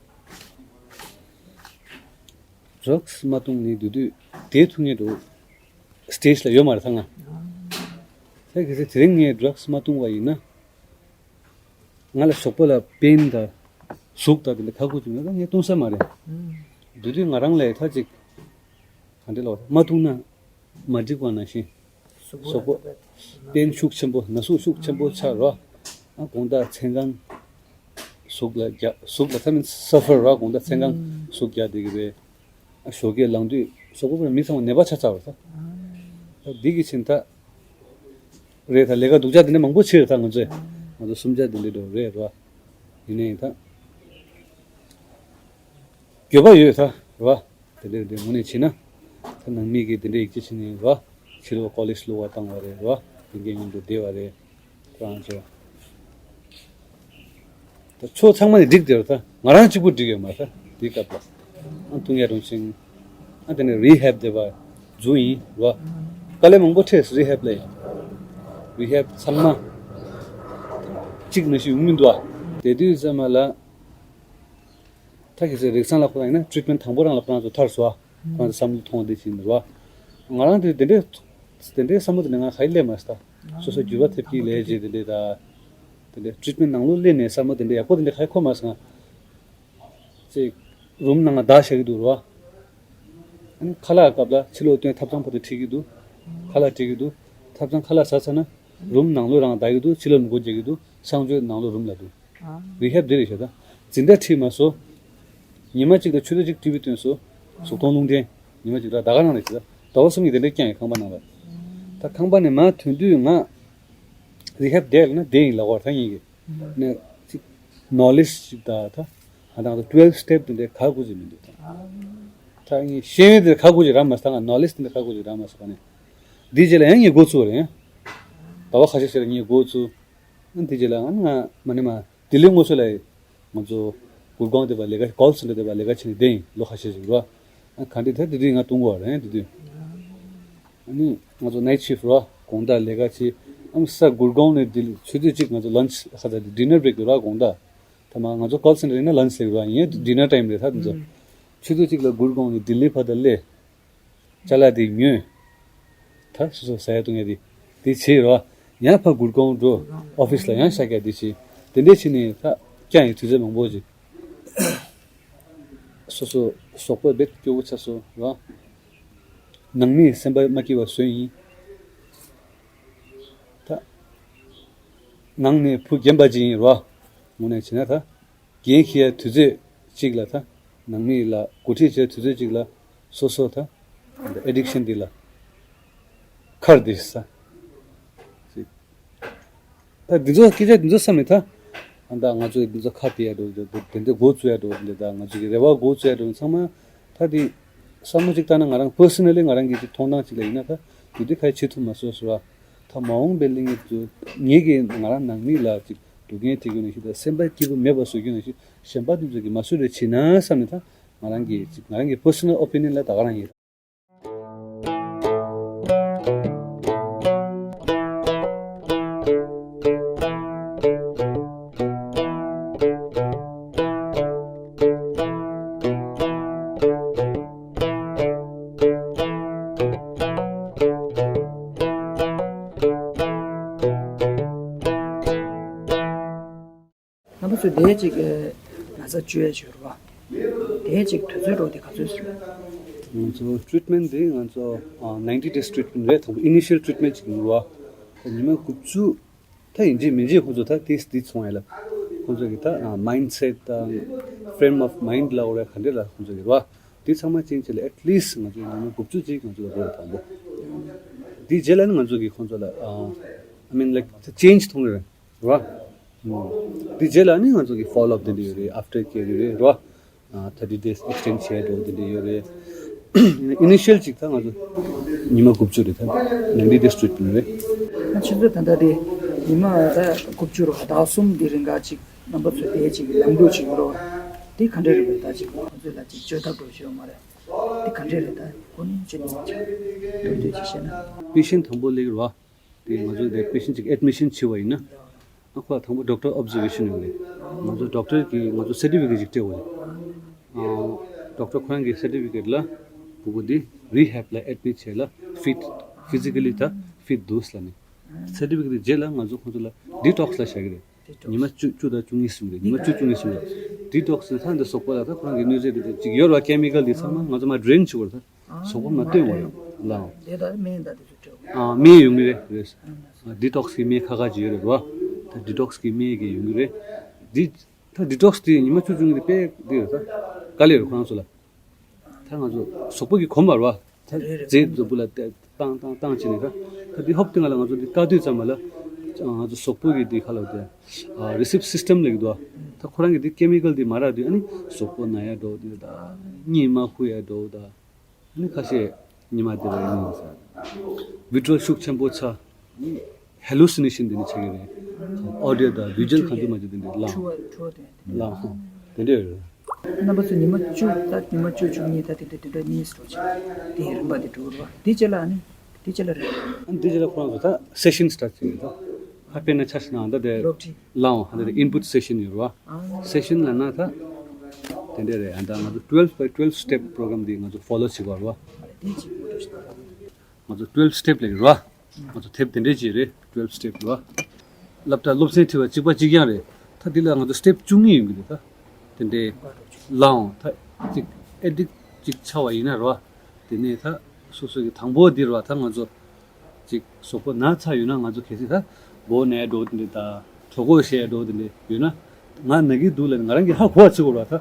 ཌ་རག་སི་མ་བཏུང་ནས་དུས་དུས་དེ་ཐུག་ངེས་འགྲོ་སི་ཊེ་ཇི་ལ་ཡོད་མ་རེད་ད་ང་། ད་གལ་སྲིད་དེ་རིང་ངས་ཌ་རག་སི་མ་བཏུང་བ་ཡིན་ན། ང་ལ་ཞོགས་པ་ལ་པེན་དང་ཟུག་དང་དེ་འདྲ་ཁ་ཁུ་བྱུང་ན་ད་ངས་བཏུང་ས་མ་རེད། བསྡུ་དུས་ང་རང་ལས་ད་ཅིག་ག་འདྲ་ལབ་དགོས་རེད། མ་བཏུང་ན་མ་འགྲིག་པ་ནང་བཞིན། གཟུགས་པོ་རྩོག་པོ་བརྟན་ཤུགས་ཆེན་པོ། ན་ཟུག་ཤུགས་ཆེན་པོ་ཆགས་རོ། ཨ་དགོང་དག་མཚན་གང་གཟུགས་ལ་རྒྱག་གཟུགས་ལ་ད་མིན་སབ་ཕར་རོ། དགོང་དག་མཚན་གང་གཟུགས་རྒྱག་བསྡད་ཀྱི་རེད། ཨ་ཞོགས་ཀས་ལངས་དུས་གཟུགས་པོ་ཁོ་རང་མི་ཚང་མ་ནད་པ་ཆགས་ཚར་བ་རེད་ད། ད་འདི་གི་ཕྱིན་ད་རེད། ད་ལས་ཀ་སྡུག་ཅག་འདི་འདྲ་མང་པོ་བྱས་རེད། ད་ང་ཚོས་ང་ཚོ་གསུམ་ཆ་འདི་འདྲ་འགྲོ་རེད་རོ། ཡིན་ནའི་ད་འགྱོད་པ་ཡོད་ད་རོ། དེ་འདྲ་དེ་དངོས་གནས་བྱས་ན། ད་ནང་མི་གིས་དེ་འདྲ་ཡིད་ཆེས་བྱས་ནས་རོ། ཕྱི་ལོགས་ཀོ་ལེཇ་སློབ་པ་བཏང་བ་རེད་རོ། དེ་འདྲའི་མཉམ་དུ་བསྡད་པ་རེད། ཁོ་རང་ཚོ། ད་ཕྱོགས་ཚང་མ་ནས་འགྲིག་བསྡད་རེད་ད། ང་རང་གཅིག་པུ་འགྲིག་ཡོད་མ་རེད་ད། དེའི་སྐབས་ལ། ཨ་ཐུག་ཡ་རུང་ཞིང་། ཨ་དེ་ནས་རི་ཧེབ་བསྡད་པ་རྫུན་ཡིན་རོ། དཀའ་ལས་མང་པོ་འཕྲད་རི་ཧེབ་ལ་ཡང་། རི་ཧེབ་ཚང་མ་གཅིག་ནང་བཞིན་ཡོང་མི་འདུག་ཨ། དེ་དུས་ཙམ་པ་ལ། ད་གལ་སྲིད་རིགས་ཚང་ལ་ཁོ་ན་ཡིན་ན་ཊི་རིཊ་མེན་ཊི་དང་པོ་རང་ལ་ཁོ་རང་ཚོ་ཐར་སོང་ཨ། ཁོ་རང་ཚོ་བསམ་བློ་ཐོངས་དེ་བྱིན་རོ། ང་རང་དེ་དེ་འདྲའི་དེ་འདྲའི་བསམ་བློ་དེ་འདྲ་ང་ག་ཡི་སླེབས་མ་སོང་ད། སོ་སོ་འགྱོད་པ་ཐེབས་ཀྱི་ལས་བྱེད་དེ་འདྲའི་ད། དེ་འདྲའི་ཊི་རིཊ་མེན་ཊི་ནང་ལོགས་སླེབས་ནས་བསམ་བློ་དེ་འདྲའི་ཡག་པོ་དེ་འདྲའི་ག་ཡི་འཁོར་མ་སོང་ང་། ཅིག་རུམ་ནང་ང་བདག་བཞག་གི་འདུག་རོ། ཨ་ནི་ཁ་ལག་སྐབས་ལ་ཕྱི་ལོགས་སྟོན་ཐབ་ཚང་བར་དུ་ཁྲིད་ཀྱི་འདུག་ཁ་ལག་ཁྲིད་ཀྱི་འདུག་ཐབ་ཚང་ཁ་ལག་ཟ་ཚར་ན། རུམ་ནང་ལོགས་རང་བདག་གི་འདུག་ཕྱི་ལོགས་མི་སྒོ་རྒྱག་གི་འདུག་གསང་སྤྱོད་ནང་ལོགས་རུམ་ལ་འདུག་རི་ཧེབ་འདི་རེད་ཤག་ད། འཛིན་གྲྭ་ཁྲིད་མ་སོང་། ཉི་མ་གཅིག་དང་ཆུ་ཚོད་གཅིག་ཊི་ཝི་སྟོན་སོང་། གཟུགས་མཐོང་རླུང་འཕྲིན། ཉི་མ་གཅིག་ད་ཟླ་བ་གང་རེད་ཟེར། ཟླ་བ་གསུམ་གྱི་དེ་འདྲ་བསྐྱངས་ཡོད་ཁང་པ་ནང་ལ། ད་ཁང་པ་ནས་མར་ཐོན་དུས་ང་རི་ཧེབ་བསྡད་ལ་ན་བསྡད་ཡིན་ལབ་པ་ད་ངེད་ཀྱིས། ནས་ཅིག་ནོ་ལེཇ་ཅིག་ད་ད་ང་དང་ད་ཊུ་ཝེལ་ཕི་སི་ཊེབ་དེ་འདྲ་ག་དགོས་ཀྱི་མི་འདུག་ད། ད་ངས་ཤེས་ཡོན་དེ་ག་དགོས་ཀྱི་རག་མ་སོང་། ད་ང་ནོ་ལེཇ་དེ་འདྲ་ག་དགོས་ཀྱི་རག་མ་སོང་། ནས་འདིའི་རྗེས་ལ་ཡང་ངས་འགོ་ཚུགས་པ་རེད། ཟླ་བ་ཁ་ཤས་ཤིག་ལ་ངས་འགོ་ཚུགས། ཨ་འདིའི་རྗེས་ལ་ཨ་ང་མ་ནི་མ། ལྡི་ལི་སྔོན་ཚོ་ལ་ང་ཚོ་གུར་གོང་དེ་པར་ལས་ཀ་ཀོལ་སེན་ཊར་དེ་པར་ལས་ཀ་བྱས་ནས་བསྡད་ཡིན་ལོ་ཁ་ཤས་ཤིག་རོ། ཨ་ག་འདྲ་ད་དེ་དུས་ང་བཏུང་གི་ཡོད་རེད་དེ་དུས། ཨ་ནི་ང་ཚོ་ནའིཊ་ཤིཕ་རོ། དགོང་དག་ལས་ཀ་བྱས། ཨ་ས་གུར་གོང་ནས་ལྡི་ལི་ཆུ་ཚོད་གཅིག་ང་ཚོ་ལན་ཆི་ཁ་ཚ་དེ་ཌི་ནར་བྷེ་རེག་དེ་རོ་དགོང་དག་ད་མ་ང་ཚོ་ཀོལ་སེན་ཊར་ཡིན་ན་ལན་ཆི་ཟེར་གི་རོ། ཡིན་ཡང་ཌི་ནར་ཊའིམ་རེད་ད་དེ་ཚོ། ཆུ་ཚོད་གཅིག་ལ་གུར་གོང་ནས་ལྡི་ལི་བར་དུ་སླེབས། ཅ་ལག་དེ་ཉོས། ད་སོ་སོ་ཟ་ཡ་བཏུང་ཡ་དེ་དེ་བྱས་རོ། ཡང་ཕར་གུར་གོང་འགྲོ། ཨོ་ཕིས་ལ་ཡང་ཤག་རྒྱག་དེ་བྱས། དེ་འདྲས་བྱས་ནས་ད་བསྐྱངས་ཡོད་དུས་ཚོད་མང་པོ་ཅིག་སོ་སོ་གཟུགས་པོ་རྦད་སྐྱོ་བོ་ཆགས་སོང་རོ། ནང་མིས་སེམས་པ་མ་སྐྱིད་པ་བཟོས་ཡིན། ད་ནང་ནས་བུ་རྒན་པ་ཅིག་ཡིན་རོ། དངོས་གནས་བྱས་ན་ད། འགན་འཁྱེར་ཡ་དུས་ཚོད་གཅིག་ལ་ད། ནང་མི་ལ་འགོ་ཁྲིད་བྱེད་དུས་ཚོད་གཅིག་ལ། སོ་སོ་ད། ཨེ་ཌིག་ཤན་འདི་ལ། ཁར་འདི་ས། ད་འདི་ཚོ་སྐད་ཆ་འདི་ཚོ་བསམ་ནས་ད། ཨ་ད་ང་ཚོས་འདི་ཚོ་ཁ་གཏད་ཡ་འགྲོ་འདི་འདི་འགོ་བཙུགས་ཡ་འགྲོ་འདི་ད་ང་ཚོ་གི་རེ་བ་འགོ་བཙུགས་ཡ་འགྲོ་ཚང་མ། ད་འདི། བསམ་བློ་གཅིག་བཏང་ན་ང་རང་པར་སོ་ནལ་ལི་ང་རང་གི་གཅིག་མཐོང་སྟངས་གཅིག་ལ་ཡིན་ན་ད། དེ་དུས་ཁ་ཡ་བྱེད་ཐུབ་མ་སོང་ཟེར་བ། ད་མ་འོངས་པའི་གླེང་ངེས་དུ་ངེད་ཀྱིས་ང་རང་ནང་མི་ལ་ཅིག་སྡུག་བསྔལ་སྤྲད་རྒྱུ་ནང་བཞིན་དང་སེམས་པ་སྐྱིད་པོ་མེད་པ་བཟོ་རྒྱུ་ནང་བཞིན་གཞན་པ་དེ་ཚོ་གིས་མ་བཟོས་རེ་བྱེད་ན་བསམ་ནས་ད་ང་རང་གི་ཅིག་ང་རང་གི་པར་སོ་ནལ་ཨོ་པི་ནི་ཡན་ལ་ད་ག་རང་ཡིན། རྣམ་པ་ཚོས་དེའི་གཅིག་ན་ཚ་བཅོས་ཡ་བྱོས་རོགས། དེའི་གཅིག་དུས་ཚོད་རོགས་དེ་ག་ཚོད་སོང་། ང་ཚོ་ཊི་རིཊ་མེན་ཊི་དེ་ང་ཚོ་ནའིན་ཊི་ཌེ་ཡི་ཊི་རིཊ་མེན་ཊི་རེད། དང་པོ་ཨི་ནི་ཤལ་ཊི་རིཊ་མེན་ཊི་ཅིག་ཡིན་རོགས། ད་ཉི་མ་དགུ་བཅུ། ད་ཡིན་གཅིག་མིན་གཅིག་ཁོང་ཚོ་ད་དེ་དེ་ཚོང་ཡ་ལ། ཁོང་ཚོ་གི་ད་མའིན་ཌི་སེ་ཊི་དང་ཕི་རེམ་ཨོཕ་མའིན་ཌི་ལ་འོ་ར་ག་འདྲ་ལ་ཁོང་ཚོ་གི་རོགས། དེ་ཚང་མ་ཅན་ཅིག་ལ་ཨེཊ་ལིསྚ་ང་ཚོ་ཉི་མ་དགུ་བཅུ་ཅིག་ང་ཚོ་ལ་རོགས་དང་པོ། དེ་རྗེས་ལ་ནི་ང་ཚོ་གི་ཁོང་ཚོ་ལ་ཨ་I mean like change མཐོང་གི་རེད། རོ། དེ་རྗེས་ལ་ནི་ང་ཚོ་གི་ཕོ་ལོ་ཨབ་དེ་འདྲ་ཡོད་རེད། ཨབ་ཊེ་ཀེར་ཡོད་རེད། རོ། ཨ་ཐར་ཊི་ཌེ་ཡི་ཨེག་སི་ཊེན་ཌི་བྱས་འགྲོ་དེ་འདྲ་ཡོད་རེད། ཨི་ནི་ཤལ་ཅིག་ད་ང་ཚོ་ཉི་མ་དགུ་བཅུ་རེད། ད་ནང་འདྲི་ཌེ་སི་ཊི་རིཊ་མེན་ཊི་རེད། ང་ཁྱེད་ཚོ་ད་ལྟ་དེ་ཉི་མ་ད་དགུ་བཅུ་རོ་ཟླ་གསུམ་དེ་རིང་ག་ཅིག་རྣམ་པ་ཚོ་དེ་ཅིག་ལམ་ལུགས་ཅིག་ཡོད་རོ། དེ་ག་འདྲ་རེད་པས། ད་ཅིག་ཁོང་ཚོ་ལ་ཅིག་བཅོས་ཐབས་འགྲོ་ཞིག་ཡོད་མ་རེད། དེ་ག་འདྲ་རེད། ད་ཁོ་ནི་ཅིག་ཅིག་འདོད་འདོད་ཅིག་བཤད་ན། པེ་ཤེན་ཊི་དང་པོ་སླེབས་རོ། དེ་ང་ཚོ་དེ་པེ་ཤེན་ཊི་ཅིག་ཨེཌ་མི་ཤན་བྱས་པ་ཡིན་ན། ཨ་ཁོ་ལ་དང་པོ་ཌོག་ཊར་ཨོབ་ཛར་ཝེ་ཤན་ཡོད་རེད། ང་ཚོ་ཌོག་ཊར་གིས་ང་ཚོ་སར་ཊི་ཕི་ཀེཊ་ཅིག་སྤྲད་དགོས་རེད། ཨ་ཌོག་ཊར་ཁོ་རང་གི་སར་ཊི་ཕི་ཀེཊ་ལ་ཕྲུ་གུ་འདི་རི་ཧེབ་ལ་ཨེཌ་མིཊ་བྱས་ལ་ཕིཊ་ཕི་ཛི་ཀ་ལི་ད་ཕིཊ་འདུག་ལབ་ནས། སར་ཊི་ཕི་ཀེཊ་དེ་རྗེས་ལ་ང་ཚོ་ཁོང་ཚོ་ལ་ཌི་ཊོག་སི་ལ་བཞག་གི་རེད། ཉི་མ་བཅུ་བཅུ་དང་བཅུ་གཉིས་ཙམ་རེད། ཉི་མ་བཅུ་བཅུ་གཉིས་ཙམ་རེད། ཌི་ཊོག་སི་ནི་ད་འདི་གཟུགས་པོ་ལ་ད་ཁོ་རང་གི་ནུས་རྩལ་འདི་ཅིག་ཡོད་ར། ཀེ་མི་ཀལ་འདི་ཚང་མ་ང་ཚོ་མར་ཌྲེན་བྱེད་དགོས་ར། ད་གཟུགས་པོ་མར་བཏོན་དགོས་ར་ལའོ། དེ་ད་སྨན་ད་དེ་ཚོ་སྤྲད་དགོས། ཨ་སྨན་ཡོང་གི་རེད་རེད། ཌི་ཊོག་སི་གི་སྨན་ཁ་ཁ་ཅིག་ཡོད་རེད་ར། ད་ཌི་ཊོག་སི་གི་སྨན་གི་ཡོང་གི་རེད། འདི་ད་ཌི་ཊོག་སི་དེ་ཉི་མ་བཅུ་བཅུ་གཉིས་དེ་དཔེ་འདི་རེད། ད་དཀའ་ལས་རེད་ཁོ་རང་ཚོ་ལ། ད་ང་ཚོ་གཟུགས་པོ་གི་གོམས་པ་རེད་བ། ད་རྫས་འཛོམས་པོ་ལ་བཏང་བཏང་བཏང་བྱས་ནས་ད་ད་འདི་ཧོབ་སྟེ་ང་ལ་ང་ཚོ་འདི་བཀག་དུས་ཙམ་པ་ལ་ང་ཚོ་གཟུགས་པོ་གི་འདི་ཁ་ལ་དེ་རི་སིབ་སི་སི་ཊམ་ལབ་ཀྱི་འདུག་ད་ཁོ་རང་གི་འདི་ཀེ་མི་ཀལ་འདི་མ་རག་དུས་ཨ་ནི་གཟུགས་པོ་ན་ཡ་འགྲོ་འདི་ད་གཉིད་མ་ཁུག་ཡ་འགྲོ་ད། ཨ་ནི་ཁ་ཤས་ཉི་མ་དེ་ལ་ཡིན་ཟེར། བི་ཇུ་ཨལ་ཤུགས་ཆེན་པོ་ཆགས། ཧེ་ལུ་སི་ནེ་ཤན་དེ་འདྲ་ཆགས་ཀྱི་རེད། ཨོ་ཌི་ཡོ་དང་བི་ཇུ་ཨལ་གང་དུ་མ་བྱེད་དེ་འདྲ་ལངས། ལངས་སོང་། དེ་འདྲ་ཡོད་རེད། རྣམ་པ་ཚོ་ཉི་མ་བཅུ་ད་ཉི་མ་བཅུ་བཅུ་གཉིས་ད་དེ་འདྲ་དེ་འདྲ་གཉིས་སུ་ཆགས། དེའི་རིམ་པ་དེ་འགྲོ་རུ་བ་དེ་རྗེས་ལ་ཨ་ནི་དེ་རྗེས་ལ་རེད། ཨ་ནི་དེ་རྗེས་ལ་ཁོ་རང་ཚོ་ད་སེ་ཤན་སི་ཊར་ཊི་བྱེད་ཀྱི་རེད། ད་ཧ་དཔེར་ན་ཆ་བཞག་ན་ད་དེ་སློབ་ཁྲིད། ལའོ་ཧ་འདི་ཨིན་པུཊ་སེ་ཤན་ཡོད་རེད་བ། སེ་ཤན་ལབ་ན་ད་དེ་འདྲས་རེད། ཨ་ད་ང་ཚོ་twelve by twelve step program འདི་ང་ཚོ་ཕོ་ལོ་བྱེད་དགོས་རེད་བ། ང་ཚོ་twelve step ལབ་ཀྱི་རེད་བ། ང་ཚོ་དེབ་དེ་འདྲས་ཅིག་རེད། twelve step རེད་བ། སློབ་གྲྭ་སློབ་ཚན་ཁྲིད་པ་གཅིག་པ་གཅིག་རྐྱང་རེད། ད་འདི་ལ་ང་ཚོ་སི་ཊེབ་བཅུ་གཉིས་ཡོང་གི་རེད། ད་དེ་འདྲས་ལའོ་ད་གཅིག་ཨེ་ཌིག་གཅིག་ཆགས་པ་ཡིན་ན་རེད་བ། དེ་ནས་ད་སོ་སོ་གི་དང་པོ་འདི་རེད་བ། ད་ང་ཚོ་ཅིག་གཟུགས་པོ་ན་ཚ་ཡོད་ན་ང་ཚོ་གལ་སྲིད་ད་སྦོ་ནས་འགྲོ་དེ་འདྲ་དང་གྲོད་ཁོག་བཤལ་འགྲོ་དེ་འདྲ་ཡོད་ན། ང་ན་གི་འདུག་ལབ་ནས་ང་རང་གིས་ཧ་གོ་བ་བྱེད་དགོས་ར། ད་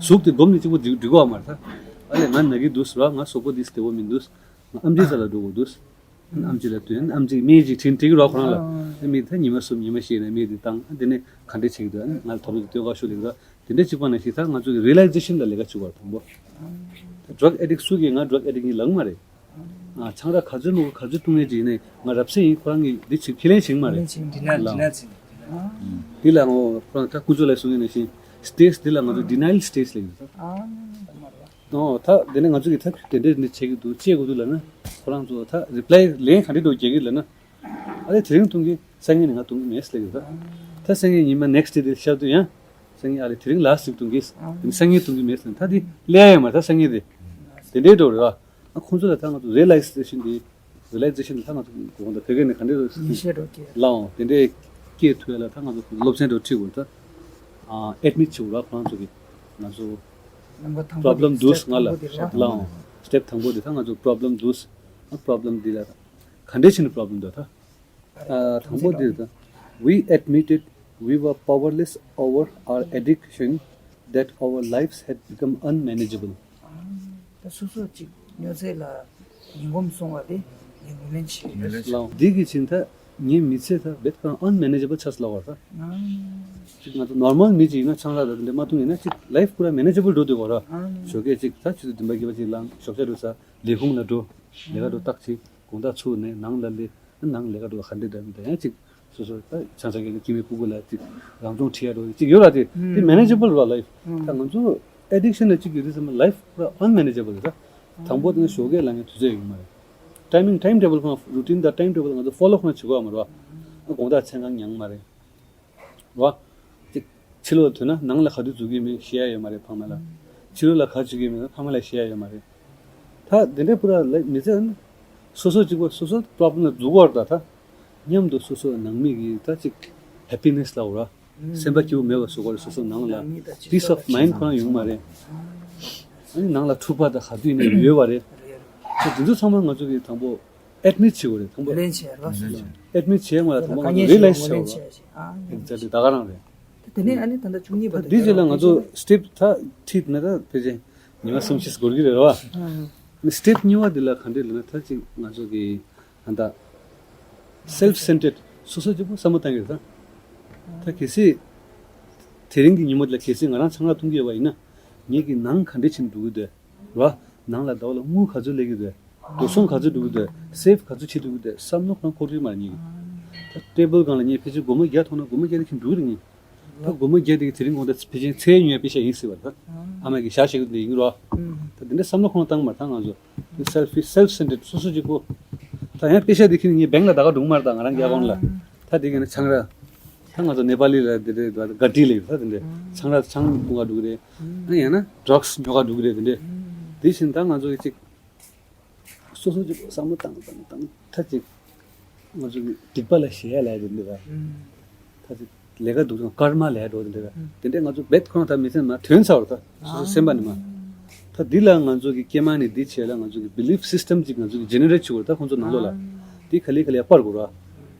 གཟུགས་དེ་སྒོམ་ནས་གཅིག་པོ་འགྲིག་འགྲིག་གོ་བ་མ་རེད། ད་ཨ་ལས་ང་ན་གི་འདུག་ཟེར་བ། ང་གཟུགས་པོ་འདི་བདེ་བོ་མི་འདུག་ང་ཨམ་ཆི་རྩ་ལ་འགྲོ་དགོས་འདུག་ཨམ་ཆི་ལ་ལྟོས་ཨམ་ཆི་སྨན་ཅིག་བྱིན་འགྲིག་གི་ར་ཁོ་རང་ལ། ཨ་མི་ད་ཉི་མ་གསུམ་ཉི་མ་བཞི་ནས་སྨན་དེ་བཏང་། ཨ་དེ་ནས་ག་འདྲས་བྱེད་ཀྱི་འདུག་ཨ་ནི་ང་ལ་དོ་རུ་གི་ལྟོས་ག་ཤོག་ལེགས་ར། དེ་འདྲ་གཅིག་པ་ནང་བཞིན་ད་ང་ཚོ་གི་རི་ལེག་ཟེ་ཤན་ལ་ལས་ཀ་བྱེད་དགོས་རེད། དང་པོ་ཌྲག་ཨེ་ཌིག་སུ་གིས་ང་ཌྲག་ཨེ་ཌིག་ཡིན་ལབ་མ་རེད། ཨ་ཆང་རག་ག་ཚོད་མོ་ག་ཚོད་བཏུང་ཡས་ཅིག་ཡིན་ནའི་ང་རབ་གསལ་ཡིན། ཁོ་རང་གིས་འདི་ཅིག་ཁས་ལེན་བྱེད་མ་རེད། ལེན་བྱེད་འདི་ན་འདི་ན་ཅིག་འདི་ལ་ངོ་ཁོ་རང་ད་ཀུན་སྤྱོད་ལ་གསུང་ཡིན་ནང་བཞིན་སི་ཊེ་ཇི་འདི་ལ་ང་ཚོ་ཌི་ནའི་ཡལ་སི་ཊེ་ཇི་ལབ་ཡོད་ད། ཨ་ཨོ་ད་དེ་ནས་ང་ཚོ་གིས་ད་དེ་འདྲས་འདི་བྱེད་ཀྱི་འདུག་ཅེས་དགོས་འདུག་ལབ་ན། ཁོ་རང་ཚོ་ད་རི་པ་ལའི་ལན་ག་འདྲས་འགྲོ་རྒྱག་གི་ལབ་ན། ཨ་ལས་དེ་རིང་བཏུང་གི་སང་ཉིན་ནས་ང་བཏུང་གི་མེད་ཟེར་ལབ་ཀྱི་རེད། ད་སང་ཉིན་ཉི་མ་ནེག་སི་ཊེ་དེ་ཤར་དུས་ཡང་སང་ཉིན་ཨ་ལས་དེ་རིང་ལ་སི་བཏུང་གི་ཨ་ནི་སང་ཉིན་བཏུང་གི་མེད་ཟེར་ན་ད་དེ་ལས་ཡ་ཡོད་མ་རེད། ད་སང་ཉིན་དེ་དེ་འདྲའི་འགྲོ་རེད་བ། ཨ་ཁོང་ཚོ་ལ་ད་ང་ཚོ་རི་ལེག་ཟེ་ཤན་དེ་རི་ལེག་ཟེ་ཤན་དེ་ད་ང་ཚོ་གོང་དུ་བོད་སྐད་ནས་ག་འདྲས་ཉིན་ཤས་འགྲོ་གི་ལའོ་དེ་འདྲའི་སྐད་ཐོས་ལ་ད་ང་ཚོ་སློབ་ཚན་འགྲོ་ཁྲིད་དགོས་ད། ཨ་ཨེ་ཌི་མིཊ་བྱེད་དགོས་ར་ཁོང་ཚོ་གི་ང་ཚོ་རྣམ་པ་དང་པོ་པོ་རོབ་ལེམ་འདུག་ང་ལ་སི་ཊེབ་དང་པོ་དེ་རེད་བ། ལའོ་སི་ཊེབ་དང་པོ་དེ་ད་ང་ཚོ་པོ་རོབ་ལེམ་འདུག་ཨ་པོ་རོབ་ལེམ་འདི་ལ་ག་འདྲས་བྱས་ནས་པོ་རོབ་ལེམ་འདུག་ད། ཨ་དང་པོ་འདི་ད། We admitted we were powerless over our addiction, that our lives had become unmanageable. ད་སོ་སོ་ཅིག་མྱོས་ཚད་ལ་ཉིན་གོམས་སོང་བ་དེ་ངས་ངོས་ལེན་བྱས་ཡོད། ལའོ་འདི་གི་ཕྱིན་ད་ངའི་མི་ཚེ་ད་བེད་ཀ་ཨན་མེ་ནེ་ཇེ་བལ་ཆགས་སོང་ལབ་པ་རེད། ཅིག་ང་ཚོ་ནོར་མལ་མི་ཅིག་ཡིན་ན་ཆང་རག་ལ་དེ་འདྲ་མ་འཐུང་ཡིན་ན་ཅིག་ལའིཕ་པུ་ར་མེ་ནེ་ཇེ་བལ་འགྲོ་འདུག་གོ་ར། ཞོགས་ཀས་ཅིག་ད་ཆུ་ཚོད་བདུན་པ་བརྒྱད་པ་ཅིག་ལངས་ཞོགས་ཇ་འགྲོ་ས་ལས་ཁུངས་ལ་འགྲོ། ལས་ཀ་འགྲོ་ཏག་ཅིག་དགོང་དག་ཚུར་ནས་ནང་ལ་སླེབས། ནང་ལས་ཀ་འགྲོ་ག་འདྲ་འདྲ་མི་འདྲ་ཡང་ཅིག་སོ་སོ་ད་ཆང་ས་གི་སྐྱེ་དམན་སྤུ་གུ་ལ་ཅིག་རང་སྦྱོང་ཁྲིད་ཡ་འགྲོ་ཅིག་ཡོད་ར། དེ་དེ་མེ་ནེ་ཇེ་བལ་ར་ལའིཕ། ད་ང་ཚོ་ཨེ་ཌིག་ཤན་ལ་ཅིག་ཡོད་དུས་ཙམ་པ་ལའིཕ་པུ་ར་ཨན་མེ་ནེ་ཇེ་བལ་རེད་ད། དང་པོ་དེ་ནི་ཞོགས་ཀས་ལངས་ཡ་དུས་ཚོད་ཡོད་མ་རེད། ཊའི་མིང་ཊའིམ་ཊེ་བལ་ཁོ་རང་རུ་ཊིན་དང་ཊའིམ་ཊེ་བལ་ང་ཚོ་ཕོ་ལོ་ཁོ་རང་བྱེད་དགོས་ཡ་མ་རེད་བ། དགོང་དག་མཚན་གང་མྱངས་མ་རེད། རེད་བ། ཅིག་ཕྱི་ལོགས་ལ་ཐོན་ན་ནང་ལ་ག་དུས་འཛུལ་གྱི་མེད་ཤེས་ཡ་ཡོད་མ་རེད་ཕ་མ་ལ། ཕྱི་ལོགས་ལ་ག་འཛུལ་གྱི་མེད་ན་ཕ་མ་ལ་ཤེས་ཡ་ཡོད་མ་རེད། ད་དེ་འདྲའི་པུ་ར་ལ་མི་ཚེ་ནི་སོ་སོ་གཅིག་པོ་སོ་སོ་པོ་རོབ་ལེམ་ལ་འཛུལ་དགོས་རེད་ད། ད་མཉམ་དུ་སོ་སོ་ནང་མི་གི་ད་ཅིག་ཧེ་པི་ནེ་སི་ལབ་དགོས་ར། སེམས་པ་སྐྱིད་པོ་མེད་པ་བཟོ་དགོས་རེད། སོ་སོ་ནང་ལ་པི་སི་ཨོཕ་མའིན་ཌི་ཁོ་རང་ཡོང་མ་རེད། ཨ་ནི་ནང་ལ་འཁྲུག་པ་དང་ག་དུས་ཡིན་ན་ཡོད་པ་རེད། ད་དེ་ཚོ་ཚང་མ་ང་ཚོ་གི་དང་པོ་ཨེཌ་མིཊ་བྱེད་དགོས་རེད། དང་པོ་ལེན་བྱེད་རོགས་ཟེར། ཨེཌ་མིཊ་བྱེད་མ་ལ་དང་པོ་ང་ཚོ་རི་ལེ་ཛི་བྱེད་དགོས་རེད། ཨེག་ཛེག་ཊི་ལི་ད་ག་རང་རེད། དེ་ནས་ཨ་ནི་ད་ལྟ་བཅུ་གཉིས་པ་དེ་འདི་རྗེས་ལ་ང་ཚོ་སི་ཊེབ་ད་ཁྲིད་ན་ད་ཕལ་ཆེར་ཉི་མ་སུམ་ཅུ་འགོར་གི་རེད་བ། ཨ་ནི་སི་ཊེབ་གཉིས་པ་འདི་ལ་ག་འདྲས་ལབ་ན་ད་ཅིག་ང་ཚོ་གི་ད་ལྟ་སེལཕ་སེན་ཊར་ཌི་སོ་སོ་གཅིག་པོ་བསམ་བློ་བཏང་གི་རེད་ད། ད་གལ་སྲིད་དེ་རིང་གི་ཉིན་མོ་འདི་ལ་གལ་སྲིད་ང་རང་ཆང་རག་འཐུང་གི་ཡོད་པ་ཡིན་ན་ངེད་ཀྱི་ནང་ག་འདྲས་ཕྱིན་འགྲོ་གི་འདུག་ར། ནང་ལ་ཟླ་བ་ལ་དངུལ་ག་ཚོད་སླེབས་ཀྱི་འདུག་འགྲོ་སོང་ག་ཚོད་འགྲོ་གི་འདུག་སེབ་ག་ཚོད་བྱེད་ཐུབ་ཀྱི་འདུག་བསམ་བློ་ཁོ་རང་འཁོར་གྱི་མ་རེད་ངེད་ཀྱི། ད་ཊེ་བལ་སྒང་ལ་ངས་ཕལ་ཆེར་སྒོར་མོ་བརྒྱ་མཐོང་ན་སྒོར་མོ་བརྒྱ་དེ་ཁྱེར་འགྲོ་གི་རེད་ངས། ད་སྒོར་མོ་བརྒྱ་དེ་གི་དེ་རིང་དགོང་དག་ཕལ་ཆེར་ཚེ་ཡོད་པའི་ཤ་ཡིན་སྲིད་པ་རེད། ད་ཨ་མ་གི་ཤ་ཞིག་འདི་ཡིན་རོ། ད་དེ་འདྲ་བསམ་བློ་ཁོ་རང་བཏང་མ་ཐང་ང་ཚོ། དེ་སེལ་ཕི་སེལཕ་སེན་ཊར་ཌི་སོ་སོ་གཅིག་པོ། ད་ཡང་པེ་ཤ་དེ་ཁྱེར་ནས་ངས་བེང་ལ་ད་ག་འགྲོ་གི་མ་རེད། ད་ང་རང་གི་ཨ་ཀོན་ལ། ད་དེ་གི་ནི་ཆང་རག་ད་ང་ཚོ་ནེ་པ་ལི་ལ་དེ་འདྲ་ག་ཏི་ལ་ཡོད་ད་དེ་འདྲ། ཆང་རག་ཆང་འཐུང་ག་འགྲོ་གི་རེད། ཨ་ཡང་ན་ཌྲག་སི་ཉོ་ག་འགྲོ་གི་རེད་དེ་འདྲ། དེ་བཞིན་ད་ང་ཚོ་གི་གཅིག་སོ་སོ་གཅིག་བསམ་བློ་བཏང་བཏང་བཏང་ཐ་གཅིག་ང་ཚོ་གི་སྡིག་པ་ལ་ཞེན་ཡ་ལ་ཡ་དེ་འདྲ་ད། ཐ་གཅིག་ ལས་ཀ་འདུག་ཀརྨ་ལས་འགྲོ་དེ་འདྲ་དེ་འདྲས་ང་ཚོ་རྦད་ཁོ་རང་ད་མི་ཚེ་ནང་ཐོན་ཚར་བ་རེད། ད་སོ་སོ་སེམས་པ་ནས་མ། ད་འདི་ལ་ང་ཚོ་གི་སྐྱེས་མ་ནས་འདི་བྱས་ལ་ང་ཚོ་གི་བི་ལིབ་སིས་ཊམ་ཅིག་ང་ཚོ་གི་ཇེ་ནེ་རེ་ཊི་བྱེད་དགོས་རེད། ད་ཁོང་ཚོ་ནང་ལོགས་ལ་འདི་ག་ལེ་ག་ལེ་སྤར་དགོས་རེད།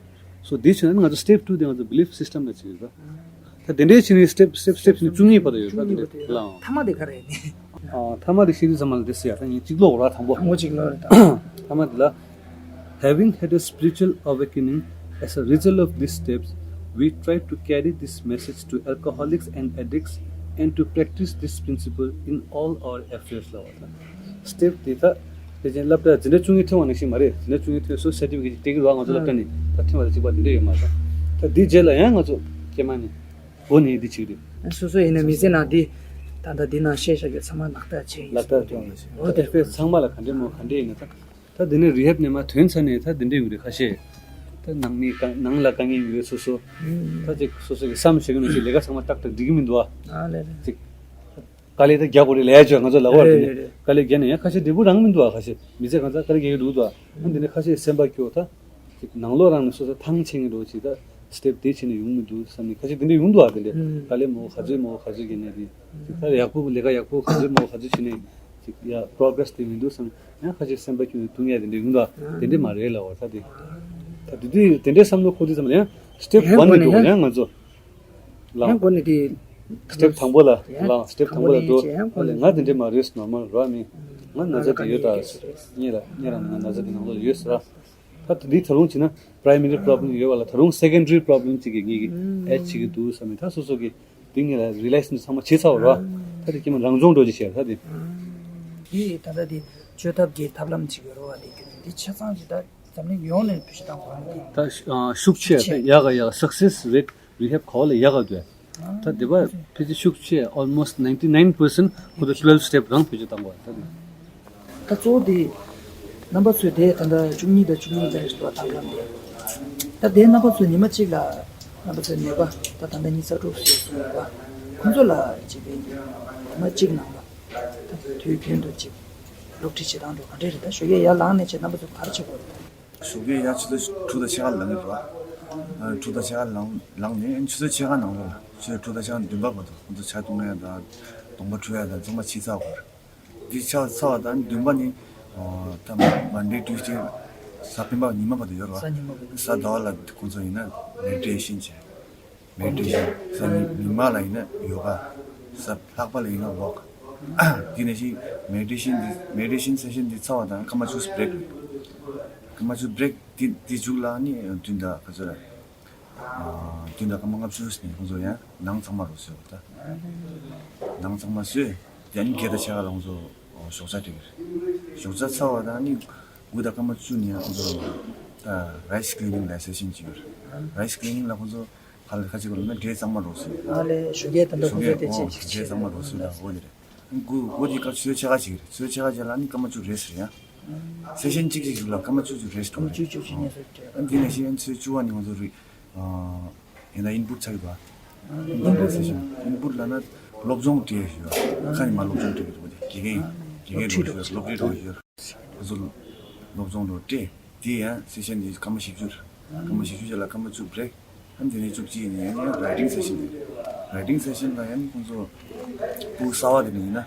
སོ་འདི་བྱས་ན་ང་ཚོ་སི་ཊེབ་ཊུ་དེ་ང་ཚོ་བི་ལིབ་སིས་ཊམ་ལ་བྱེད་ཀྱི་རེད། ད་དེ་འདྲའི་ཕྱིན་ནས་སི་ཊེབ་སི་ཊེབ་སི་ཊེབ་ཕྱིན་ནས་བཅུ་གཉིས་བར་དུ་ཡོད་ད་དེ་འདྲ་ལའང་། ཐ་མ་དེ་ག་རེ་ཡིན། ཨ། ཐ་མ་དེ་ཤེས་དུས་ཙམ་པ་ལ་དེ་ཟེར་ཡ་ད་ངས་གཅིག་ཀློག་ར་དང་པོ། དང་པོ་གཅིག་ཀློག་རེད་ད། ཐ་མ་དེ་ལ། Having had a spiritual awakening as a result of these steps, we try to carry this message to alcoholics and addicts and to practice this principle in all our affairs. ལབ་པ་དང་། སི་ཊེབ་དེ་ད་དེ་ཅན་སློབ་གྲྭ་འཛིན་གྲྭ་བཅུ་གཉིས་ཐོན་པ་ནང་བཞིན་མ་རེད། འཛིན་གྲྭ་བཅུ་གཉིས་ཐོན་སོ་སེ་ཊི་ཕི་ཀེ་ཊི་ཅིག་སྟེར་གྱི་རེད་པ། ང་ཚོ་སློབ་གྲྭ་ནས་ད་ཐོན་པ་དང་གཅིག་པ་དེ་འདྲ་ཡོད་མ་རེད། ད་འདི་རྗེས་ལ་ཡང་ང་ཚོ་སྐྱེས་མ་ནས་འགོ་ནས་འདི་བྱེད་ཀྱི་རེད། སོ་སོ་ཡིན་ན་མི་ཚེ་ནང་འདི་ད་ལྟ་འདི་ནང་བཤད་བཞག་རྒྱུ་ཚང་མ་ལག་བསྟར་བྱས་ཡིན། ལག་བསྟར་བྱས་ཡིན། འོ་དེ་ཨེ་ཕེ་ཚང་མ་ལ་ག་འདྲས་མོ་ག་འདྲས་ཡིན་ན་ད། ད་འདི་ནས་རི་ཧེབ་ནས་མ་ཐོན་ཚར་ནས་ད་འདི་འདྲས་ཡོང་རེད་ཁ་ཤས། ད་ནང་མི་ག་ནང་ལ་དཀའ་ངལ་ཡོད་སོ་སོ། ད་ཅིག་སོ་སོ་གི་བསམ་བྱེད་ཀྱི་ནང་བཞིན་ལས་ཀ་ཚང་མ་ཏག་ཏག་འགྲིག་གི་མི་འདུག་ཨ། ཨ་ལེ་ལེ། ཅིག་དཀའ་ལས་ད་རྒྱག་དགོས་རེད་ལས་ཡ་ཅིག་ང་ཚོ་ལབ་པ་རེད། རེད་རེད། དཀའ་ལས་རྒྱག་ནས་ཡང་ཁ་ཤས་འབྲས་བུ་རང་མི་འདུག་ཨ། ཁ་ཤས་མི་ཚེ་གང་ཚ་དཀའ་ལས་རྒྱག་གི་འདུག་ད། ཨ་འདི་ནས་ཁ་ཤས་སེམས་པ་སྐྱོ་ད། ཅིག་ནང་ལོགས་རང་ནས་སོ་སོ་ཐང་ཆད་ཀྱི་འགྲོ་ཅིག་ད། སི་ཊེབ་དེ་བྱས་ནས་ཡོང་མི་འདུག་བསམ་ནས་ཁ་ཤས་དེ་འདྲ་ཡོང་འདུག་ཨ། དེ་འདྲ་ཨུམ། དཀའ་ལས་མང་པོ་ག་ཚོད་མང་པོ་ག་ཚོད་བརྒྱབ་ནས་དེ་ཅིག་ད་ཡག་པོ་ལས་ཀ་ཡག་པོ་ག་ཚོད་མང་པོ་ག་ཚོད་བྱས་ནས་ཅིག་ཡ་པོ་རོ་གེ་རེ་སི་དེ་མི་འདུག་བསམ་ནས་ཡང་ཁ་ཤས་སེམས་པ་སྐྱོ་ནས་ཐུག་ཡ་དེ་འདྲ་ཡོང་འདུག་ཨ། དེ་འདྲ་མ་རེད་ལབ་པ་ད་དེ་ད་དེ་དུས་དེ་འདྲའི་བསམ་བློ་འཁོར་དུས་ཙམ་ལ་ཡང་སི་ཊེབ་ཝན་ནས་འགྲོ་ཡང་ང་ཚོ་ཡང་ལངས་འགོ་ནས་དེ་སི་ཊེབ་དང་པོ་ལ་ཡང་ལངས་སི་ཊེབ་དང་པོ་ལ་འགྲོ་ཡང་ཨ་ལས་ང་དེ་འདྲ་མ་རེད་ནོར་མལ་རོ་ཨ་མི་ང་ན་ཚ་དེ་ཡོད་ད་གཉིས་ལ་གཉིས་རང་ང་ན་ཚ་དེ་ནང་ལོགས་ལ་ཡོད་ཟེར་ར། ད་དེ་འདི་ད་རུང་བྱས་ན་པ་རའི་མ་རི་པོ་རོ་བི་ལེམ་ཡོད་པ་ལ་ད་རུང་སེ་ཀེན་ཌ་རི་པོ་རོ་བི་ལེམ་ཅིག་གི་ངེད་ཀྱི་ཨེ་ཅིག་གི་འདུག་བསམ་མི་ད་སོ་སོ་གི་དེ་ངེད་ལ་རི་ལེག་སི་ཚང་མ་བྱེད་ཚར་བ་རེད་བ། ད་དེ་ཁྱིམ་རང་སྦྱོང་འགྲོ་ཅིག་བྱས་ད་དེ། འདི་ད་ལྟ་དེ་བཅོས་ཐབས་ཀྱི་ཐབས་ལམ་ཅིག་ཡོད་རེད་བ། དེ་ཁྱོད་འདི་ཆ་ཚང་ཅིག་ད་འཛམ་གླིང་ཡོངས་ནས་བེད་སྤྱོད་བཏང་དགོས་རེད་དེ། ད་ཤུགས་ཆེ་ཡག་ག་ཡག་སག་སེ་སི་རེ་ཊི་རི་ཧེབ་ག་བ་ལ་ཡག་ག་འདུག་ད་དེ་བ་ཕལ་ཆེར་ཤུགས་ཆེ་ཨོལ་མོ་སི་ཊི་ནའིན་ཊི་ནའིན་པར་སེན་ཊི་ཁོ་ཚོ་ཊུ་ཝེལ་ཝི་སི་ཊེབ་རང་བེད་སྤྱོད་བཏང་དགོས་རེད་ད་དེ། ད་གཙོ་བོ་དེ་རྣམ་པ་ཚོས་དེ་ད་ལྟ་བཅུ་གཉིས་དང་བཅུ་གཉིས་ཙམ་ཞིག་འདུག་ཐབས་ལམ་དེ། ད་དེ་རྣམ་པ་ཚོས་ཉི་མ་གཅིག་ལ་རྣམ་པ་ཚོའི་ནད་པ་ད་ད་ལྟ་ཉི་ཤུ་རྩ་དྲུག་ཙམ་ཡོད་སོང་ཡོད་པ། ཁོང་ཚོ་ལ་བྱས་པའི་ཉི་མ་གཅིག་ནང་ལ་ད་དུས་རྒྱུན་དུ་ཅིག་སློབ་ཁྲིད་བྱེད་སྟངས་དེ་ག་འདྲས་རེད། ད་ཞོགས་ཀས་ཡར་ལངས་ནས་ཅིག་རྣམ་པ་ཚོ་ག་རེ་བྱེད་དགོས་རེད། ཞོགས་ཀས་ཡར་ཆུ་ཚོད་དྲུག་དང་ཕྱེད་ཀ་ལངས་ཀྱི་འདུག་ཨ། དྲུག་དང་ཕྱེད་ཀ་ལངས་ལངས་ནས་ཆུ་ཚོད་ཕྱེད་ཀ་ནང་ལོགས་ལ་ཆུ་ཚོད་དྲུག་དང་ཕྱེད་ཀ་བདུན་པ་བར་དུ་ཁོང་ཚོ་ཇ་བཏུང་ཡ་དང་གདོང་པ་འཁྲུ་ཡ་དང་ཚང་མ་བྱས་ཚར་བ་རེད། འདི་ཆགས་ཚར་བ་དང་བདུན་པ་ནི་ཨོ་ད་མན་ཌེ་ཊུ་སི་ཌེ་གཟའ་སྤེན་པ་ཉི་མ་བར་དུ་ཡོད་རེད་བ། གཟའ་ཉི་མ་བར་དུ། གཟའ་ཟླ་བ་ལ་ཁོང་ཚོ་ཡིན་ན་མེ་ཌི་ཊེ་ཤན་བྱས། མེ་ཌི་ཊེ་ཤན། གཟའ་ཉི་ཉི་མ་ལ་ཡིན་ན་ཡོ་ག་གཟའ་ལྷག་པ་ལ་ཡིན་ན་ཝོག་དེ་ནང་བཞིན་མེ་ཌི་ཊེ་ཤན་འདི་མེ་ཌི་ཊེ་ཤན་སེ་ཤན་འདི་ཚར་བ་དང་སྐར་མ་བཅུ་བྷི་རེག་རེད། སྐར་མ་བཅུ་བྷི་རེག་དེ་དེ་མཇུག་ལ་ནི་བདུན་དང་ག་ཚོད་རེད། ཨ། བདུན་དང་སྐར་མ་ལྔ་བཅུ་ནས་ཁོང་ཚོ་ཡང་ནང་ཚང་མ་རོགས་བཟོས་པ་ད། ནང་ཚང་མ་བཟོས། དེ་ནི་བརྒྱད་དང་ཕྱེད་ཀ་ལ་ཁོང་ཚོ་ཞོགས་ཇ་སྤྲད་ཀྱི་རེད། ཞོགས་ཇ་ཚར་བ་དང་ནི་དགུ་དང་སྐར་མ་བཅུ་ནས་ཁོང་ཚོ་ད་རའི་སི་ཀི་ལི་ནིང་ལ་སེ་ཤན་ཅིག་ཡོད་རེད། རའི་སི་ཀི་ལི་ནིང་ལ་ཁོང་ཚོ་ཕར་ལ་ཁ་ཅིག་གོ་ལ་ན་འབྲས་གཙང་མ་རོགས་བཟོས། ཨ་ལས་ཞོགས་ཀས་ད་ལྟ་ཁོང་ཚོ་དེ་ཅིག་ཅིག་འབྲས་གཙང་མ་རོགས་བཟོས་ལ་འོ་དེ་རེད། དགུ་འོ་དེ་སྐབས་ཆུ་ཚོད་ཕྱེད་ཀ་ཅིག་རེད། ཆུ་ཚོད་ཕྱེད་ཀ་ཅིག་ལ་ནི་སྐར་མ་བཅུ་རེ་ཟེར་ཡ། སེ་ཤན་གཅིག་གཅིག་ཞིག་ལ་སྐར་མ་བཅུ་བཅུ་རེ་ཞིག་སྐར་མ་བཅུ་བཅུ་ཞིག་ཉན་སོ་སྐྱོ། ཨ་འདི་ནས་ཤེས་ཡོན་ཚོས་བཅུ་བ་ནི་ང་ཚོ་རི་ཨ་ཡིན་ན་ཨིན་པུཊ་ཆགས་ཡོད་པ། ཨིན་པུཊ་ལ་སེ་ཤན། ཨིན་པུཊ་ལ་ན་སློབ་སྦྱོང་སྤྲད་ཞུ་བ། ཁ་ནས་མ་སློབ་སྦྱོང་སྤྲད་ཀྱི་འདུག་དགེ་རྒན་དགེ་རྒན་འགྲོ་ཞུ་བ། སློབ་ཁྲིད་འགྲོ་ཞུ་བ། ང་ཚོ་སློབ་སྦྱོང་འགྲོ་སྤྲད། དེ་ཡང་སེ་ཤན་དེ་སྐར་མ་བཞི་བཅུ་རེད། སྐར་མ་བཞི་བཅུ་ཅིག་ལ་སྐར་མ་བཅུ་བྷི་རེག་ཨ་ནི་དེ་ནས་བཅུ་གཅིག་ནས་ཡང་རའི་ཊིང་སེ་ཤན་རེད། རའི་ཊིང་སེ་ཤན་ལ་ཡང་ཁོང་ཚོ་ཕྲུ་གུ་གསར་པ་དེ་འདྲ་ཡིན་ན་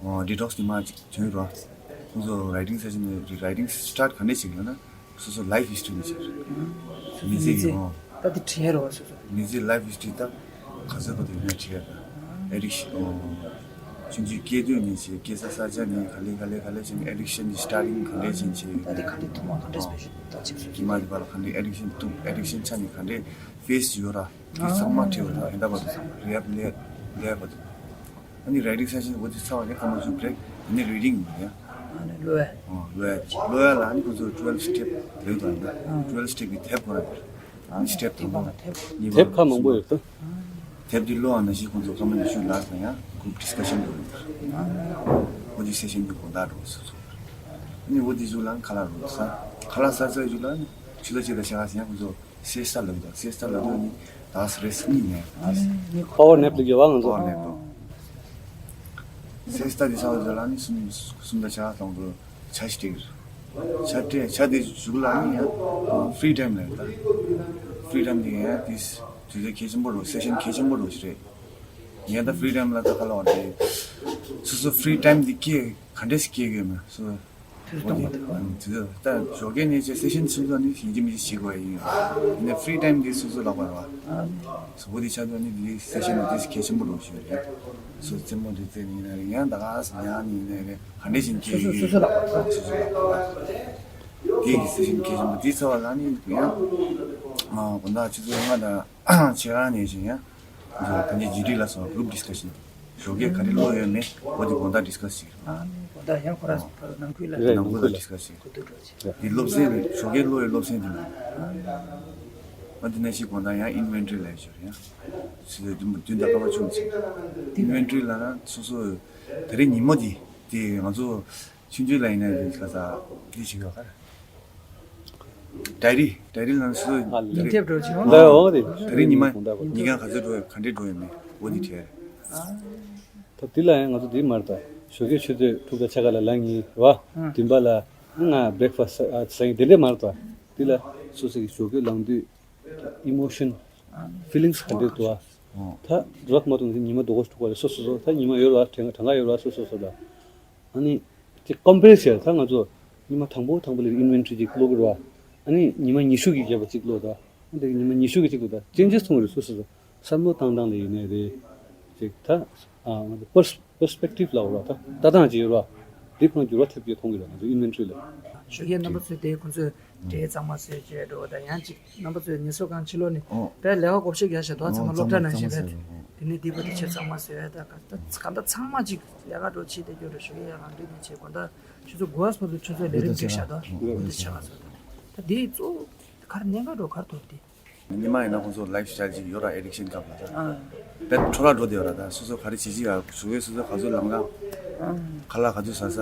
ཨོ་ཌི་ཊོག་སི་དེ་མ་ཅིག་བྱུང་ཡོད་རེད་བ། ཁོང་ཚོ་རའི་ཊིང་སེ་ཤན་ནས་རའི་ཊིང་སི་ཊཱཊ་ག་འདྲས་བྱེད་ཀྱི་ཡོད་ན་སོ་སོ་ལའིཕ་ཧི་སི་ཊོ་རི་ནས་བྱེད་རེད། མི་ཚེ་ཡི་ཨོ་ད་དེ་བྲིས་རེད་བ་སོ་སོ། མི་ཚེ་ལའིཕ་ཧི་སི་ཊོ་རི་ད་ག་ཚོད་བར་དུ་ཡོད་ན་བྲིས་ཡ་ད། ཨེ་ཌིག་ཤན་ཨོ། ཆུང་ཆུང་སྐྱེས་དུས་ནས་བྱས། སྐྱེས་ས་ས་ཆ་ནས་ག་ལེ་ག་ལེ་ག་ལེ་བྱས་ནས་ཨེ་ཌིག་ཤན་གྱི་སི་ཊར་ཊིང་ག་ལེ་བྱས་བྱས་ཡོད་ད་དེ་ག་དེ་ཐུག་མ་ག་འདྲས་སྤེ་ཤལ་ད་ཅིག་སོ་སོ་ཉི་མ་རེ་བ་ལ་ག་འདྲས་ཨེ་ཌིག་ཤན་ཐུག་ཨེ་ཌིག་ཤན་ཆ་ནས་ག་འདྲས་ཕེ་སི་ཡོད་ར། དེ་ཚང་མ་བྲིས་པ་དང་ཧེ་ད་བར་དུ་ཚང་མ་རེབ་ལེ་ལེ་བར་དུ། ཨ་ནི་རའི་ཊིང་སེ་ཤན་འོ་དེ་ཚར་བ་ནས་སྐར་མ་བཅུ་བྷི་རེག་ཨ་ནི་རི་ཌིང་ཡོད་ཡ། ཨ་ནི་ཀློག་ཡ། ཨོ་ཀློག་ཡ་ཀློག་ཡ་ལ་ཨ་ནི་ཁོང་ཚོ་ཊུ་ཝེལ་ཕི་སི་ཊེབ་ལེགས་དང་ཡིན་ན་ཊུ་ཝེལ་ཕི་སི་ཊེབ་ཀྱི་དེབ་ཁོ་རང་ཡོད། ཨ་ནི་སི་ཊེབ་དང་པོ་གཉིས་པ་དེབ་ཁག་མང་པོ་ཡོད་ད། དེབ་འདི་ཀློག་པ་ནང་བཞིན་ཁོང་ཚོ་སྐར་མ་ཉི་ཤུ་ལ་ཡང་གུ་རུབ་ཌི་སི་ཀ་ཤན་འགྲོ་ཡོད། འོ་འདི་སེ་ཤན་འདི་དགོང་དག་འགྲོ་སོ་སོ། ཨ་ནི་འོ་འདི་གཞུག་ལ་ཁ་ལག་རོགས་ཟ། ཁ་ལག་ཟ་ཚར་གཞུག་ལ་ནི་ཆུ་ཚོད་གཅིག་དང་ཕྱེད་ཀ་ཟིན་ཡང་ཁོང་ཚོ་སེ་སི་ཊ་ལབ་འདུག་སེ་སི་ཊ་ལབ་དུས་ནི་ད་སི་རེ་སི་གཉིས་ནས་པ་ཝར་ནེབ་ལ་དགོས་པ་ང་ཚོ། པ་ཝར་ནེབ་དང་། སེ་སི་ཊ་འདི་ཚར་བ་ལ་ནི་གསུམ་གསུམ་དང་ཕྱེད་ཀ་ཙམ་དུ་ཇ་ཞིག་སྤྲད་ཀྱི་རེད། ཇ་སྤྲད་ཇ་དེ་གཞུག་ལ་ནི་ཡང་ཕི་རི་ཊའིམ་ལ་ཡོད་ད། ཕི་རི་ཌམ་དེ་ཡང་དེ་དུས་ཚོད་གལ་ཆེན་པོ་རུ་སེ་ཤན་གལ་ཆེན་པོ་རུ་ཞིག་རེད། ཡང་ད་ཕི་རི་ཌམ་ལ་ད་ག་ལ་བ་དེ་སོ་སོ་ཕི་རི་ཌམ་དེ་སྐྱེ་ག་འདྲས་སྐྱེ་གི་མེད་སོ། དུས་ཚོད་ད་ཞོགས་ཀའི་གནས་ཚད་སེ་ཤན་ཆུང་ཚོ་ནི་ཡིན་གཅིག་མིན་གཅིག་བྱེད་དགོས་ཡིན། ཡིན་ན་ཕི་རི་ཌམ་དེ་སོ་སོ་ལག་པ་རེད་བ། སོ་བོ་དེ་ཆགས་དུས་ནི་དེ་སེ་ཤན་དེ་གལ་ཆེན་པོ་རུ་ཞིག་རེད། སོ་རྩེད་མོ་དེ་རྩེད་ནི་ཡིན་ན་རེད། ཡང་ད་ག་ས་ཡང་ནི་ཡིན་ན་རེད། ག་འདྲས་ཤིག་སྐྱེ་གི་སོ་སོ་ལག་པ་སོ་སོ་ལག་པ་རེད། དེ་གི་སེ་ཤན་གལ་ཆེན་པོ་དེ་ཚ་བ་ལ་ནི་ཡང་དགོང་དག་ཆུ་ཚོད་ལྔ་དང་ཕྱེད་ཀ་ནས་བཞིན་ཡང་ད་ནི་ཇི་ཌི་ལ་སོགས་གུ་རུབ་ཌི་སི་ཀ་ཤན་ཞོགས་ཀས་ག་རེ་ཀློག་ཡོད་མེད་འོ་དེ་དགོང་དག་ཌི་སི་ཀ་སི་བྱེད་ཀྱི་རེད། ཨ་ནི་དགོང་དག་ཡང་ཁོ་རང་ནང་ཁུལ་ལ་རེད། ནང་ཁུལ་ལ་ཌི་སི་ཀ་སི་བྱེད་ཀྱི་རེད། དེ་སློབ་ཚན་རེད། ཞོགས་ཀས་ཀློག་ཡོད་སློབ་ཚན་དེ་ནང་ཨ་དེ་ནས་ཤིག་དགོང་དག་ཡང་ཨིན་ཝེན་ཊི་རི་ལ་ཡོད་ཤོར་ཡང་ཆུ་ཚོད་བདུན་བདུན་དང་སྐར་མ་བཅུ་ཙམ་ཨིན་ཝེན་ཊི་རི་ལ་ན་སོ་སོ་ད་རེས་ཉིན་མོ་དེ་དེ་ང་ཚོ་ཆུང་ཆུང་ལ་ཡིན་ན་དེ་ག་ས་དེ་བྱེད་ཀྱི་ཡོད་ག་རེད། ཌའི་རི་ཌའི་རི་ལ་ན་སོ་སོ་ཨ་ལི་ཐེབས་འགྲོ་བྱེད་འོང་ད་འོང་དེ་ད་རེས་ཉི་མ་ཉི་གང་ག་ཚོད་འགྲོ་ཡོད་ག་འདྲས་འགྲོ་ཡོད་མེད་འོ་དེ་བྲིས་རེད། ད་དེ་ལ་ཡང་ང་ཚོ་དེ་མར་ད་ཞོགས་ཀས་ཆུ་ཚོད་དྲུག་དང་ཕྱེད་ཀ་ལ་ལངས་ཡིན་རེད་བ། བདུན་པ་ལ་ང་བྷི་རེག་ཕ་སི་ཟ་ཡིན་དེ་འདྲས་མར་ད་དེ་ལ་སོ་སོ་གི་ཞོགས་ཀས་ལངས་དུས་ཨི་མོ་ཤན་ཕི་ལིང་སི་ག་འདྲས་འདུག་ཨ། ད་རག་མ་གཏོང་ནས་ཉི་མ་ལྡོག་ཁོ་དྲུག་པ་ལ་སོ་སོ་སོ་ད་ཉི་མ་ཡོད་རེད་བ། གྲངས་ཀ་ཡོད་རེད་བ། སོ་སོ་སོ་ད་ཨ་ནི་དེ་ཀམ་པེར་བྱས་ད་ང་ཚོ་ཉི་མ་དང་པོ་དང་པོ་ལ་ཨིན་ཝེན་ཊི་རི་ཅིག་ཀློག་གི་རེད་བ། ཨ་ནི་ཉི་མ་ཉི་ཤུ་གི་བརྒྱབ་པ་ཅིག་ཀློག་ད་ཨ་དེ་ཉི་མ་ཉི་ཤུ་གི་ཅིག་ཀློག་ད་ཅེན་ཇེ་སི་མཐོང་གི་རེད། སོ་སོ་སོ་བསམ་བློ་བཏང་སྟངས་ལ་ཡིན་ནའི་རེད་ཅིག་ད་ཨ་ང་ཚོ་པར་སི་པར་སི་པེག་ཊིབ་ལབ་རེད་བ། ད་ལྟ་སྟངས་ཅིག་ཡོད་རེད་བ། དེ་ཁོང་འགྱུར་བ་ཐེབས་ཀྱི་མཐོང་གི་རེད། ང་ཚོ་ཨིན་ཝེན་ཊི་རི་ལ་ཞོགས་ཀས་རྣམ་པ་ཚོས་དེ་ཁོང་ཚོས་འབྲས་གཙང་མ་བཟོས་བྱས་འགྲོ་བ་དང་ཡང་ཅིག་རྣམ་པ་ཚོས་ཉི་གསོག་གང་ཕྱི་ལོགས་ནས་ཨོ། དཔེ་ལས་ཀ་བགོ་བཤའ་རྒྱག་བྱས་དོ་ཚང་མ་ཨོ། སློབ་གྲྭ་ནང་བཞིན་རེད། ཚང་མ་ཚང་མ་དེ་ནས་དེ་བར་དུ་ཆེར་གཙང་མ་བཟོས་ད་ག་ད་ག་ད་ཚང་མ་ཅིག་ལས་ཀ་འགྲོ་བྱེད་དེ་སྐྱོ་རེད། ཞོགས་ཀས་ཡར་ལངས་དུས་ནས་བྱེད་དགོང་དག་ཆུ་ཚོད་དགུ་པ་བར་དུ་ཆུ་ཚོད་ལས་རིམ་སྒྲིག་བཞག་དོ་འོ་དེ་ཆེ་བ་བཟོ་ད་ད་དེ་གཙོ་བོ་ག་རེ་གནད་འགག་འགྲོ་ག་རེ་ཐོབ་དེ། ཉི་མ་ཡིན་ན་ཁོང་ཚོ་ལའིབ་སི་ཊའིལ་ཅིག་ཡོད་ར། ཨེ་ཌིག་ཤན་སྐབས་ལ་ད་ཨ་དཔེ་འཕྲོ་བརླག་འགྲོ་བསྡད་ཡོད་ར། ད་སོ་སོ་ག་རེ་བྱེད་ཀྱི་ཡོད། ཞོགས་ཀས་སོ་སོ་ག་ཚོད་ལངས་ལ་ཁ་ལག་ག་ཚོད་ཟ་ས་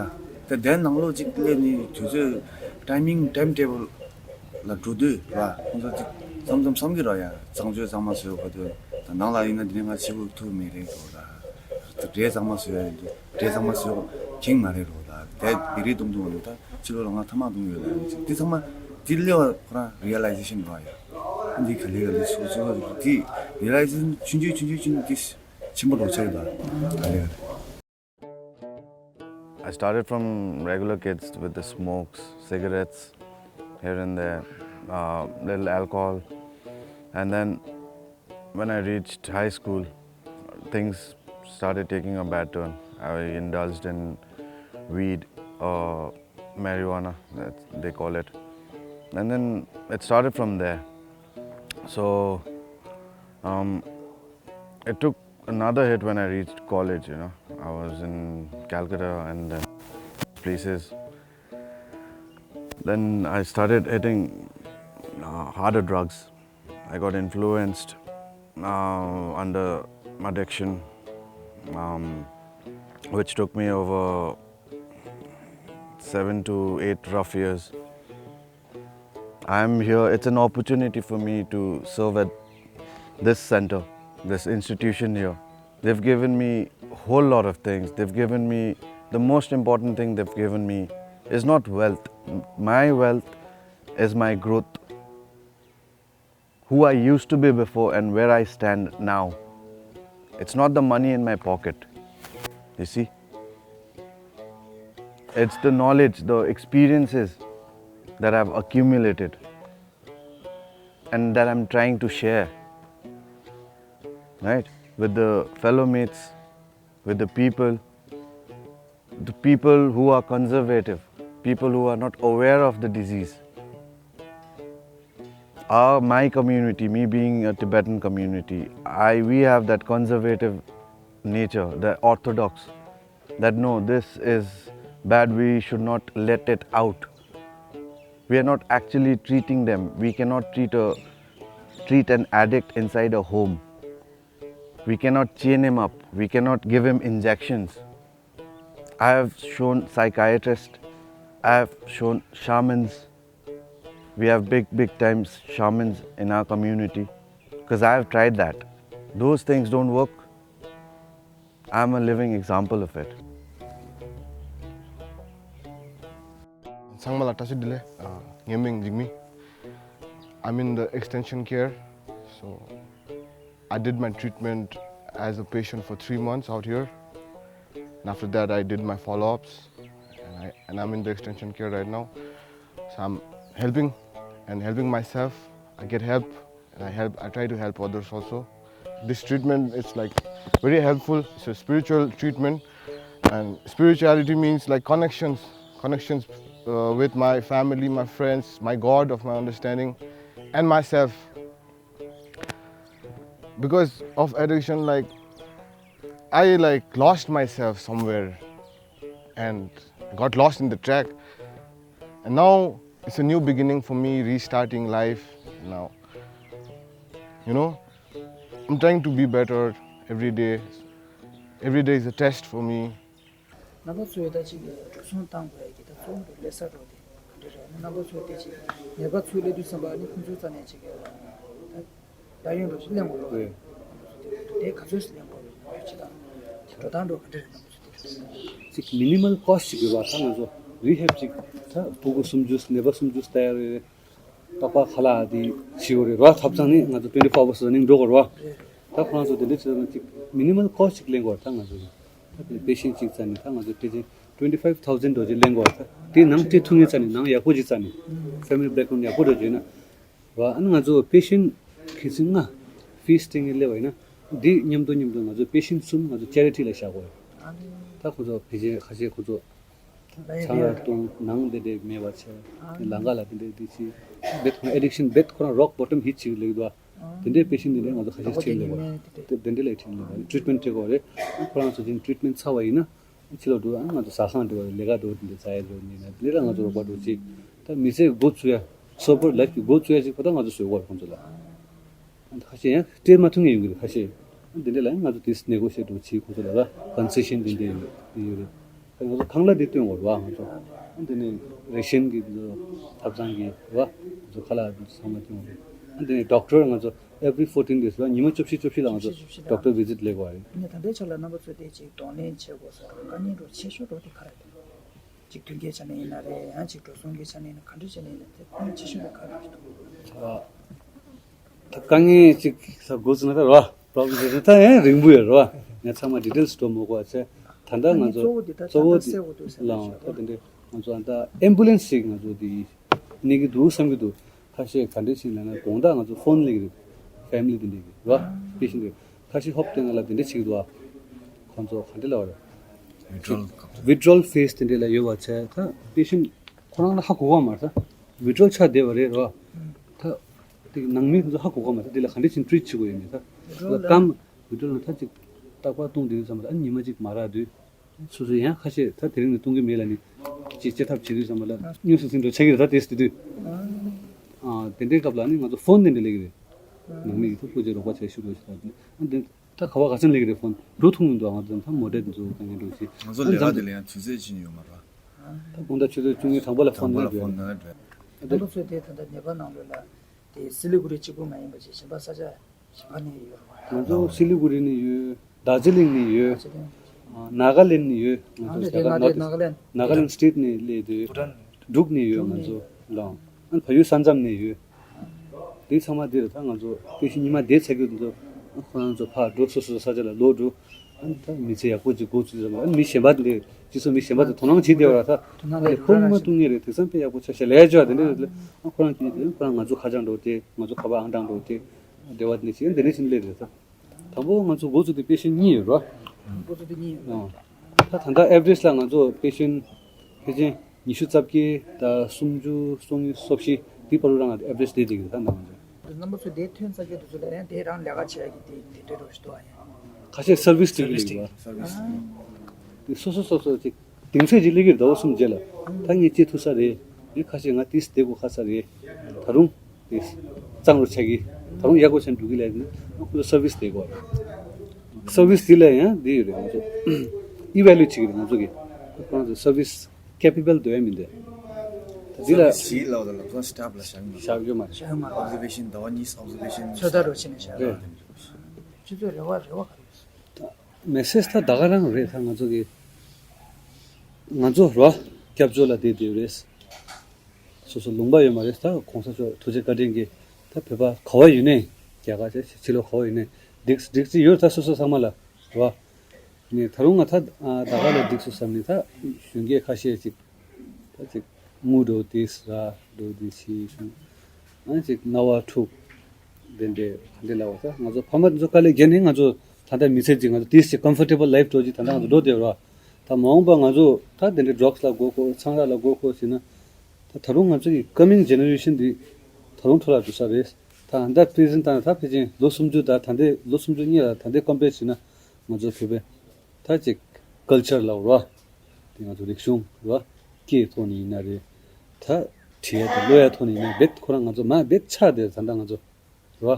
དེ་དེ་ནང་ལོགས་ཅིག་སླེབས་ནས་དུས་ཚོད་ཊའི་མིང་ཊའིམ་ཊེ་བལ་ལ་འགྲོ་དུས་ར་ཁོང་ཚོ་ཅིག་མཚམས་མཚམས་བསམ་གྱི་ར། ཡ་གཙང་བཅོས་གཙང་མ་བཟོས་ག་དུས་ད་ནང་ལ་ཡིན་ན་དེ་རིང་ང་ཕྱི་པོ་ཐུག་མེད་རེད་འགྲོ་ར། འབྲས་གཙང་མ་བཟོས་ཡ་ཡིན་དུས་འབྲས་གཙང་མ་བཟོས་ག་ཁེངས་མ་རེད་འགྲོ་ད། དེ་བེ་རི་བཏུང་བཏུང་བ་ནི་ད་ཕྱི་ལོགས་ལ་ང་ཐ་མག་བཏུང་ཡོད་ལ་ཡིན་ཅིག་དེ་ཚང་མ་དེ་སླེབས་པ་ཁོ་རང་རི་ཡ་ལའི་ཟེ་ཤན་ར། ཡ་འདི་ག་ལེ་ག་ལེ་སོ་སོ་དེ་རི་ཡ་ལའི་ཟེ་ཤན་ཆུང་ཆུང་ཆུང་ཆུང་ཆུང་དེ་ཆེན་པོ་འགྲོ་ཆགས་ཡོད་ད་ག་ལེ་ག་ལེ། I started from regular kids with the smokes, cigarettes, here and there, uh, little alcohol. And then when I reached high school, things started taking a bad turn. I indulged in weed, uh, marijuana, that they call it. And then it started from there. So, um, it took another hit when I reached college, you know. I was in Calcutta and then places. Then I started hitting uh, harder drugs. I got influenced uh, under addiction, um, which took me over seven to eight rough years. I'm here, it's an opportunity for me to serve at this center, this institution here. They've given me a whole lot of things. They've given me, the most important thing they've given me is not wealth. My wealth is my growth, who I used to be before and where I stand now. It's not the money in my pocket, you see. It's the knowledge, the experiences that I've accumulated and that I'm trying to share, right, with the fellow mates, with the people, the people who are conservative, people who are not aware of the disease. Our, my community, me being a Tibetan community, I, we have that conservative nature, the orthodox, that no, this is bad, we should not let it out. We are not actually treating them. We cannot treat a, treat an addict inside a home. We cannot chain him up. We cannot give him injections. I have shown psychiatrists. I have shown shamans. We have big, big times shamans in our community. Because I have tried that. Those things don't work. I'm a living example of it. ཚང་མ་ལ་བཀྲ་ཤིས་བདེ་ལེགས། ངའི་མིང་འཇིགས་མེད། I'm in the extension care. So I did my treatment as a patient for three months out here. And after that, I did my follow ups. And, I, and I'm in the extension care right now. So I'm helping and helping myself. I get help and I help. I try to help others also. This treatment is like very helpful. It's a spiritual treatment, and spirituality means like connections, connections uh, with my family, my friends, my God of my understanding, and myself. Because of addiction, like I like lost myself somewhere and got lost in the track. And now it's a new beginning for me, restarting life now. You know, I'm trying to be better every day. Every day is a test for me. རྣམ་པ་ཚོས་ད་ཅིག་འགྲོ་སོང་བཏང་དགོས་ཡ་གི་ད་གཙོ་བོ་རེད་ལས་ས་འགྲོ་དེ་ག་འདྲ་རེད། རྣམ་པ་ཚོས་དེ་ཅིག་ནད་པ་ཚོས་སླེབས་དུས་ཙམ་པ་ནི་ཁོང་ཚོའི་རྩ་ནས་ཅིག་ད་ད་ཡོང་འགྲོ་ཞིག་གླེང་དགོས་རེད། དེ་ག་ཚོད་ཞིག་གླེང་དགོས་རེད། ཅི་དང་དེ་འགྲོ་སྟངས་འགྲོ་ག་འདྲ་རེད། རྣམ་པ་ཚོས་དེ་ཅིག་མི་ནི་མལ་ཀོ་སི་ཊི་ཅིག་ཡོད་པ། ད་ང་ཚོ་རི་ཧེབ་ཅིག་ད་ཕྲུ་གུ་སུམ་ཅུ་ནད་པ་སུམ་ཅུ་ལྟ་ཡ་རེད། རྟག་པར་ཁ་ལག་དེ་བྱེད་དགོས་རེད་ར། ཐབ་ཚང་ནི་ང་ཚོ་twenty four hours running འགྲོ་དགོས་རེད་བ། ད་ཁོ་རང་ཚོ་དེ་འདྲ་བྱེད་ན་ཅིག་མི་ནི་མལ་ཀོ་སི་ཊི་ཅིག་ལེན་དགོས་རེད། ད་ང་ཚོ་ད་དེ་པེ་ཤེན་ཊི་ཅིག་རྩ་ནས་ད་ང་ཚོ་དེ་བཞིན་twenty five thousand འགྲོ་ཅིག་ལེན་དགོས་རེད། ད་དེ་ནང་སྤྲད་ཐུབ་མཁན་རྩ་ནས་ནང་ཡག་པོ་ཅིག་རྩ་ནས་family background ཡག་པོ་འགྲོ་བྱས་ན་བ། ཨ་ནི་ང་ཚོ་པེ་ཤེན་ཊི་ཁེ་སི་ལྔ་ཕི་སི་སྟེང་ནས་སླེབས་པ་ཡིན་ན་དེ་མཉམ་དུ་མཉམ་དུ་ང་ཚོ་པེ་ཤེན་ཊི་གསུམ་ང་ཚོ་ཅེ་རི་ཊི་ལ་བཞག་དགོས་རེད། ད་ཁོ་ཚོ་ཕལ་ཆེར་ཁ་ཤས་ཁོ་ཚོ། ཚང་ར་བཏུང་ནང་དེ་འདྲས་མེད་པ་བྱས། ལང་ཀ་ལ་དེ་འདྲས་དེ་ཅི་རྦད་ཁོང་ཨེ་ཌིག་ཤན་རྦད་ཁོ་རང་རོག་བོ་ཊམ་ཧིཊ་ཅིག་ལེགས་འདུག་དེ་འདྲས་པེ་ཤེན་ཊི་དེ་འདྲས་ང་ཚོ་ཁ་ཤས་ཁྲིད་ལེགས་པ་དེ་འདྲས་ལ་ཁྲིད་ལེགས་པ་ཊི་རིཊ་མེན་ཊི་སྤྲད་དགོས་རེད། ཁོ་རང་ཚོ་ཅིག་ཊི་རིཊ་མེན་ཊི་ཚར་བ་ཡིན་ན་ཕྱི་ལོགས་འགྲོ་ཨ་ང་ཚོ་ཟ་ཁང་འགྲོ་བ་ལས་ཀ་འགྲོ་དེ་འདྲས་ཟ་ཡ་འགྲོ་མིན་ན་དེ་འདྲས་ལ་ང་ཚོ་རོགས་པ་འགྲོ་ཅིག་ད་མི་ཚེ་འགོ་ཚུགས་ཡ་སོ་པར་ལའིཕ་གི་འགོ་ཚུགས་ཡ་ཅིག་ཁོ་ད་ང་ཚོ་བཟོས་དགོས་རེད་ཁོང་ཚོ་ལ། ཁ་ཤས་ཡང་སྤྲད་མ་ཐུབ་མཁན་ཡོང་གི་རེད་ཁ་ཤས། འདི་འདྲ་ལ་ཡང་ང་ཚོ་དེ་ནེ་གོ་ཤི་ཡེཊ་འདྲ་བྱེད་ཁོ་ཚོ་ལ་ལ་ཀོན་སེ་ཤན་འདི་འདྲ་ཡོད་ཡོད་རེད། ང་ཚོ་ཁང་གླ་འདི་སྟོན་དགོས་རེད་བ་ང་ཚོ། འདི་ནས་རེ་ཤན་གྱི་འདི་ཚོ་ཐབ་ཚང་གི་རེད་བ། ང་ཚོ་ཁ་ལག་འདི་ཚང་མ་སྟོན་དགོས་རེད། འདི་ནས་ཌོག་ཊར་ང་ཚོ་every fourteen days ལ་ཉི་མ་བཅུ་བཞི་བཅུ་བཞི་ལ་ང་ཚོ་ཌོག་ཊར་བི་ཛིཊ་ལེགས་པ་རེད། ཨ་ནི་ད་ལྟའི་ཆ་ལ་རྣམ་པ་ཚོས་དེ་ཅིག་གདོང་ལེན་བྱེད་དགོས་ས་དཀའ་ངལ་འདྲ་ཆེ་ཤོས་འདྲ་དེ་ག་རེ་རེད། ཅིག་མཐུན་རྐྱེན་ཆ་ནས་ཡིན་ན་རེད། ཡང་ཅིག་འགྲོ་སོང་གི་ཆ་ནས་ཡིན་ན་ག་འདྲ་ཆ་ནས་ཡིན་ན་དེ་དཔེ་ཆེ་ཤོས་དེ་ག་རེ་རེད་འདུག་ད་དཀའ་ངལ་ཅིག་ས་འགོ་ཚུགས་ན་ད་རོ་པྲོབ་ལེམ་ད་ཡང་རིང་པོ་ཡོད་རོ། ང་ཚང་མ་ཌི་ཊེལ་སི་འགྲོ་མི་དགོས་བྱས་ད་ལྟ་ང་ཚོ་གཙོ་བོ་འདི་ད་གཙོ་བོ་ད་ལྟ་འདི་སེལ་དགོས་འདུག་ཟེར་ལའང་ད་དེ་འདྲས་ང་ཚོ་ཨ་ད་ཨེམ་བུ་ལེན་སི་ཞིག་ང་ཚོ་འདི་གནས་ཀྱི་འདུག་བསམ་གྱི་འདུག་ཁ་ཤས་ག་འདྲས་ཞིག་ལབ་ན་དགོང་དག་ང་ཚོ་ཕོན་སླེབས་ཀྱི་རེད། ཕེ་མི་ལི་འདི་འདྲས་ཀྱི་རོ་པེ་ཤེན་ཊི་འདི་ཁ་ཤས་ཧོབ་སྟེ་ང་ལ་འདི་འདྲས་བྱེད་ཀྱི་འདུག་ཁོང་ཚོ་ག་འདྲས་ལབ་པ་རེད། ཝི་ཌི་རོལ་ཕེ་སི་འདི་འདྲས་ལ་ཡོད་པ་བྱས་ད་པེ་ཤེན་ཊི་ཁོ་རང་ལ་ཧ་གོ་ག་མ་རེད། ད་ཝི་ཌི་རོལ་ཆགས་བསྡད་པ་རེད་རོ། ད་དེ་ནང་མི་ཚོ་ཧ་གོ་ག་མ་རེད། དེ་ལ་ག་འདྲ་ཞིག་ཊི་རིཊ་བྱེད་དགོས་ཡོད་མེད་ད། ཝི་ཌི་རོལ་ལ་སྐམ་ཝི་ཌི་རོལ་ལ་ད་ཅིག་རྟག་པར་བཏུང་བསྡད་དུས་ཙམ་པ་ལ་ཨ་ཉི་མ་གཅིག་མ་རག་དུས་སོ་སོ་ཡང་ཁ་ཤས་ད་དེ་རིང་ནས་བཏུང་གི་མེད་ལ་ནི་ཅིག་ཅི་ཐབས་བྱེད་དུས་ཙམ་པ་ལ་སྙུང་སུ་སིང་འགྲོ་ཆགས་ཀྱི་རེད། ད་དེ་སྲིད་དུས་ཨ་དེ་འདྲའི་སྐབས་ལ་ནི་ང་ཚོ་ཕོན་དེ་འདྲ་སླེབས་ཀྱི་རེད། ནང་མི་ཡིས་ད་སྤུ་རྒྱལ་རོགས་པ་བྱས་ཤུགས་རྒྱོབ་ཞིག་ད་ཨ་འདི། ད་ག་བ་ག་ཚོད་སླེབས་ཀྱི་རེད། ཕོན་འགྲོ་ཐུབ་མི་འདུག་ང་ཚོ་ད་མོ་ཊ་འདི་ཚོ་དཀའ་ངལ་འགྲོ་ཞིག་ང་ཚོ་ལས་ཀ་དེ་ལ་ཡང་དུས་ཚོད་ཅི་ནས་ཡོད་མ་རེད། ད་དགོང་དག་ཆུ་ཚོད་བཅུ་གཉིས་དང་པོ་ལ་ཕོན་དང་པོ་ལ་ཕོན་ནང་ལ་འགྲོ། རྣམ་པ་ཚོས་དེ་ད་ལྟ་ནད་པ་ནང་ལོགས་ལ་དེ་སི་ལི་གུ་རི་གཅིག་པུ་མ་ཡིན་པ་ཅིག་གཞན་པ་ས་ཆ་གཞན་པ་ནས་ཡོད་རེད་བ། ང་ཚོ་སི་ལི་གུ་རི་ནས་ཡོད། རྡོ་རྗེ་གླིང་ནས་ཡོད། རྡོ་རྗེ་གླིང་ཨ་ནཱ་ག་ལེན་ནས་ཡོད། ང་ཚོ་ཨ་ད་ལྟ་ནཱ་ག་ལེན་ནཱ་ག་ལེན་ནཱ་ག་ལེན་སི་ཊེཊ་ནས་སླེབས་དུས་འབྲུག་ནས་ཡོད་ང་ཚོ་ལའང་། ཨ་ཕ་ཡུལ་ས་མཚམས་ནས་ཡོད། དེ་ཚང་མ་དེ་རེད། ད་ང་ཚོ་དེ་བཞིན་ཉི་མ་བསྡད་ཚར་རྒྱུ་དེ་ཚོ་ཁོ་རང་ཚོ་ཕར་འགྲོ་སོ་སོའི་ས་ཆ་ལ་ལོག་འགྲོ། ཨ་ནི་ད་མི་ཚེ་ཡག་པོ་ཅིག་འགོ་ཚུགས་ཙམ་ཨ་ནི་མི་གཞན་པ་དེ་འདྲས་སྤྱི་ཚོགས་མི་གཞན་པ་དེ་དོ་སྣང་བྱེད་བསྡད་པ་ར། ད་དེ་ཕོགས་མ་གཏོང་ངེས་རེད། དེང་སང་དཔེ་ཡག་པོ་ཆགས་ཤག་ལས་ཅོ་དེ་འདྲས་རེད། ཨ་ཁོ་རང་གིས་དེ་ཁོ་རང་ང་ཚོ་ཁ་བྱང་འགྲོ་དེ་ང་ཚོ་ཁ་པར་ཨང་གྲངས་འགྲོ་དེ་འབྲེལ་བ་དེ་འདྲས་བྱེད་དེ་འདྲས་བྱེད་ལས་རེད་ད། དང་པོ་ང་ཚོ་འགོ་བཙུགས་དུས་པེ་ཤེན་ཊི་གཉིས་ཡོད་རེད་བ། འགོ་བཙུགས་དུས་གཉིས་ཡོད། ཨང་། ད་ད་ལྟ་ཨེ་བ་རེཇ་ལ་ང་ཚོ་པེ་ཤེན་ཊི་ཕལ་ཆེར་ཉི་ཤུ་རྩ་བརྒྱད་དང་སུམ་ཅུ་སོ་གཉིས་སོ་བཞི་དེའི་བར་དུ་རང་ལ་ཨེ་བ་རེཇ་དེ་བསྡད་ཀྱི་རེད་ད་ནང་ང་ཚོ། རྣམ་པ་ཚོ་དེ་ཐོན་ཚར་རྒྱུ་དེ་ཚོ་ལ་ཡང་དེ་རང་ལས་ཀ་བྱེད་ཡ་གི་དེ་དེ་འདྲ་རོགས་ཞུ་དོ་ཨ་ཡ། ཁ་ཤས་སར་བིས་དེ་གི་ལས་ཀྱི་རེད་བ། སར་བིས་དེ་སོ་སོ་སོ་སོ་ཅིག་གདེང་ཚོད་ཅིག་སླེབས་ཀྱི་རེད། ཟླ་བ་གསུམ་རྗེས་ལ་ད་ངས་སྐྱེལ་ཐུབ་ས་རེད། ངས་ཁ་ཤས་ང་ཏིས་བསྡད་དགོས་ཁ་ས་རེད། ད་རུང་ཏིས་གཙང་རུ་ཆགས་ཀྱི། ད་རུང་ཡག་པོ་ཆགས་འགྲོ་གི་ལས་ནི་ཁོ་ཚོ་སར་བིས་བསྡད་དགོས་རེད། སར་བིས་འདི་ལ་ཡང་འདི་ཡོད་རེད། ང་ཚོ་ཨི་ཝེ་ལུ་ཨེཊ་བྱེད་ཀྱི་རེད། ང་ཚོ་གི་ཁོ་རང་ཚོ་སར་བིས་ཀེ་པེ་བལ་འདུག་ཡ་མི་འདུག་ད་འདི་ལ་སར་བིས་ལ་ལ་ལ་སི་ཊཕ་ལ་བཞག་མ་བཞག་ཡོད་མ་རེད། བཞག་ཡོད་མ་རེད། ཨོབ་ཛར་ཝེ་ཤན་ཟླ་བ་གཉིས་ཨོབ་ཛར་ཝེ་ཤན་ཚོད་ལྟ་རོགས་བྱས་ནས་བཞག་རེད། ཁྱེད་ཚོའི་རེ་བ་རེ་བ་ག་རེ་ཡོད། མེ་སེ་ཇི་ད་ད་ག་རང་རེད། ད་ང་ཚོ་གི་ང་ཚོ་རོ་སྐྱབས་བཅོལ་ལ་བསྡད་བསྡད་རེད། སོ་སོ་ལུང་པ་ཡོད་མ་རེད། ད་གོང་ས་མཆོག་ཐུགས་རྗེ་བཀའ་དྲིན་གྱིས་ བོད་པ་ག་བ་ཡོད་ནའི་རྒྱ་གར་ཆ་ཕྱི་ལོགས་ག་བ་ཡོད་ནའི་འགྲིག་འགྲིག་ཅི་ཡོད་ད་སོ་སོ་ཚང་མ་ལ་རེད་བ། ནས་ད་རུང་ང་ད་ད་ག་ལ་འགྲིག་སོང་བསམ་ནས་ད་གཞོན་སྐྱེས་ཁ་ཤས་ཅིག་ད་ཅིག་དངུལ་འགྲོ་དེ་ཟ་འགྲོ་དེ་ཤི་བྱུང་། ཨ་ཅིག་རྣ་བ་འཁྲུག་དེ་འདྲས་ག་འདྲས་ལབ་པ་ད་ང་ཚོ་ཕ་མ་ཚོ་དཀའ་ལས་བརྒྱབ་ནས་ང་ཚོ་ད་ལྟ་མི་ཚེ་ཅིག་ང་ཚོ་དེ་ཅིག་comfortable life་འགྲོ་ཅིག་ད་ལྟ་ང་ཚོ་འགྲོ་བསྡད་ཡོད་ར། ད་མ་འོངས་པ་ང་ཚོ་ད་དེ་འདྲས་drugs་ལ་མགོ་འཁོར་ཚངས་ར་ལ་མགོ་འཁོར་ཟེར་ན་ད་ད་རུང་ང་ཚོ་གི་coming generation་འདི་ད་རུང་འཕྲོ་བརླག་འགྲོ་ས་རེད། ད་ད་present་ད་ད་ཕལ་ཆེར་ལོ་སུམ་ཅུ་ད་ད་ལྟའི་ལོ་སུམ་ཅུ་གཉིས་ལ་ད་ལྟའི་compare་བྱས་ན་ང་ཚོ་བོད་པའི་ད་ཅིག་culture་ལ་རོ། དེ་ང་ཚོ་རིག་གཞུང་རོ། སྐད་ཐོག་ནས་ཡིན་ན་རེད། ད་བྲིས་ཡ་དང་ཀློག་ཡ་ཐོག་ནས་ཡིན་ན་རྦད་ཁོ་རང་ང་ཚོ་མ་རྦད་ཆགས་བསྡད་ད་ལྟ་ང་ཚོ་རོ།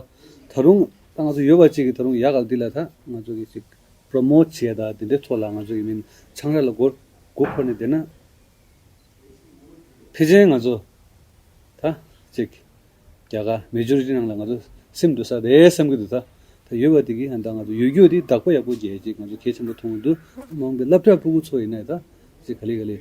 ད་རུང་ད་ང་ཚོ་ཡོད་པ་ཅིག་གིས་ད་རུང་ཡག་ག་འདི་ལ་ད་ང་ཚོ་གིས་ཅིག་promote་བྱས་ད་དེ་འདྲའི་ཐོག་ལ་ང་ཚོ་ཡིན་མིན་ཆང་རག་ལ་མགོ་མགོ་འཁོར་ནས་བསྡད་ན། ཕལ་ཆེར་ང་ཚོ་ད་ཅིག་རྒྱ་གར་majority་ནང་ལ་ང་ཚོ་སིམ་འགྲོ་ས་རེད་བསམ་གྱི་འདུག་ད་ད་ཡོད་པ་དེ་གིས་ད་ང་ཚོ་ཡོད་རྒྱུ་དེ་བདག་པོ་ཡག་པོ་རྒྱག་ཅིག་ང་ཚོ་གལ་ཆེན་པོ་མཐོང་གི་འདུག་མ་འོངས་པའི་སློབ་གྲྭ་ཕྲུ་གུ་ཚོ་ཡིན་ན་ད་ཅིག་ག་ལེ་ག་ལེ་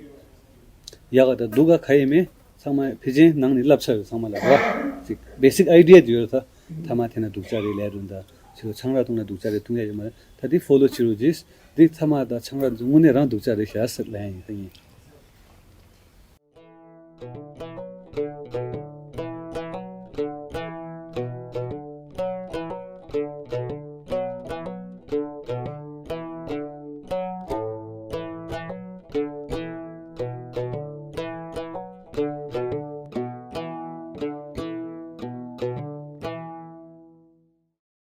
ཡག་ག་ད་སྡུག་ག་ག་ཡིན་མིན་ཚང་མ་ཕལ་ཆེར་ནང་ནས་བསླབ་ཚར་ཡོད་ཚང་མ་ལ་ར་ཅིག་basic idea་དེ་ཡོད་ད་ཐ་མག་འཐེན་ན་སྡུག་ཅག་རེད་ལབ་རུང་ད་ཕྱི་ལོགས་ཆང་རག་འཐུང་ན་སྡུག་ཅག་རེད་འཐུང་ཡ་ཡོད་མ་རེད་ད་དེ་follow་བྱེད་རོགས་གྱིས། འདི་ཐ་མག་ད་ཆང་རག་འདི་དངོས་གནས་རང་སྡུག་ཅག་རེད་ཤག་ཟེར་ལབ་ཡ་ཡིན་ད་ཡིན།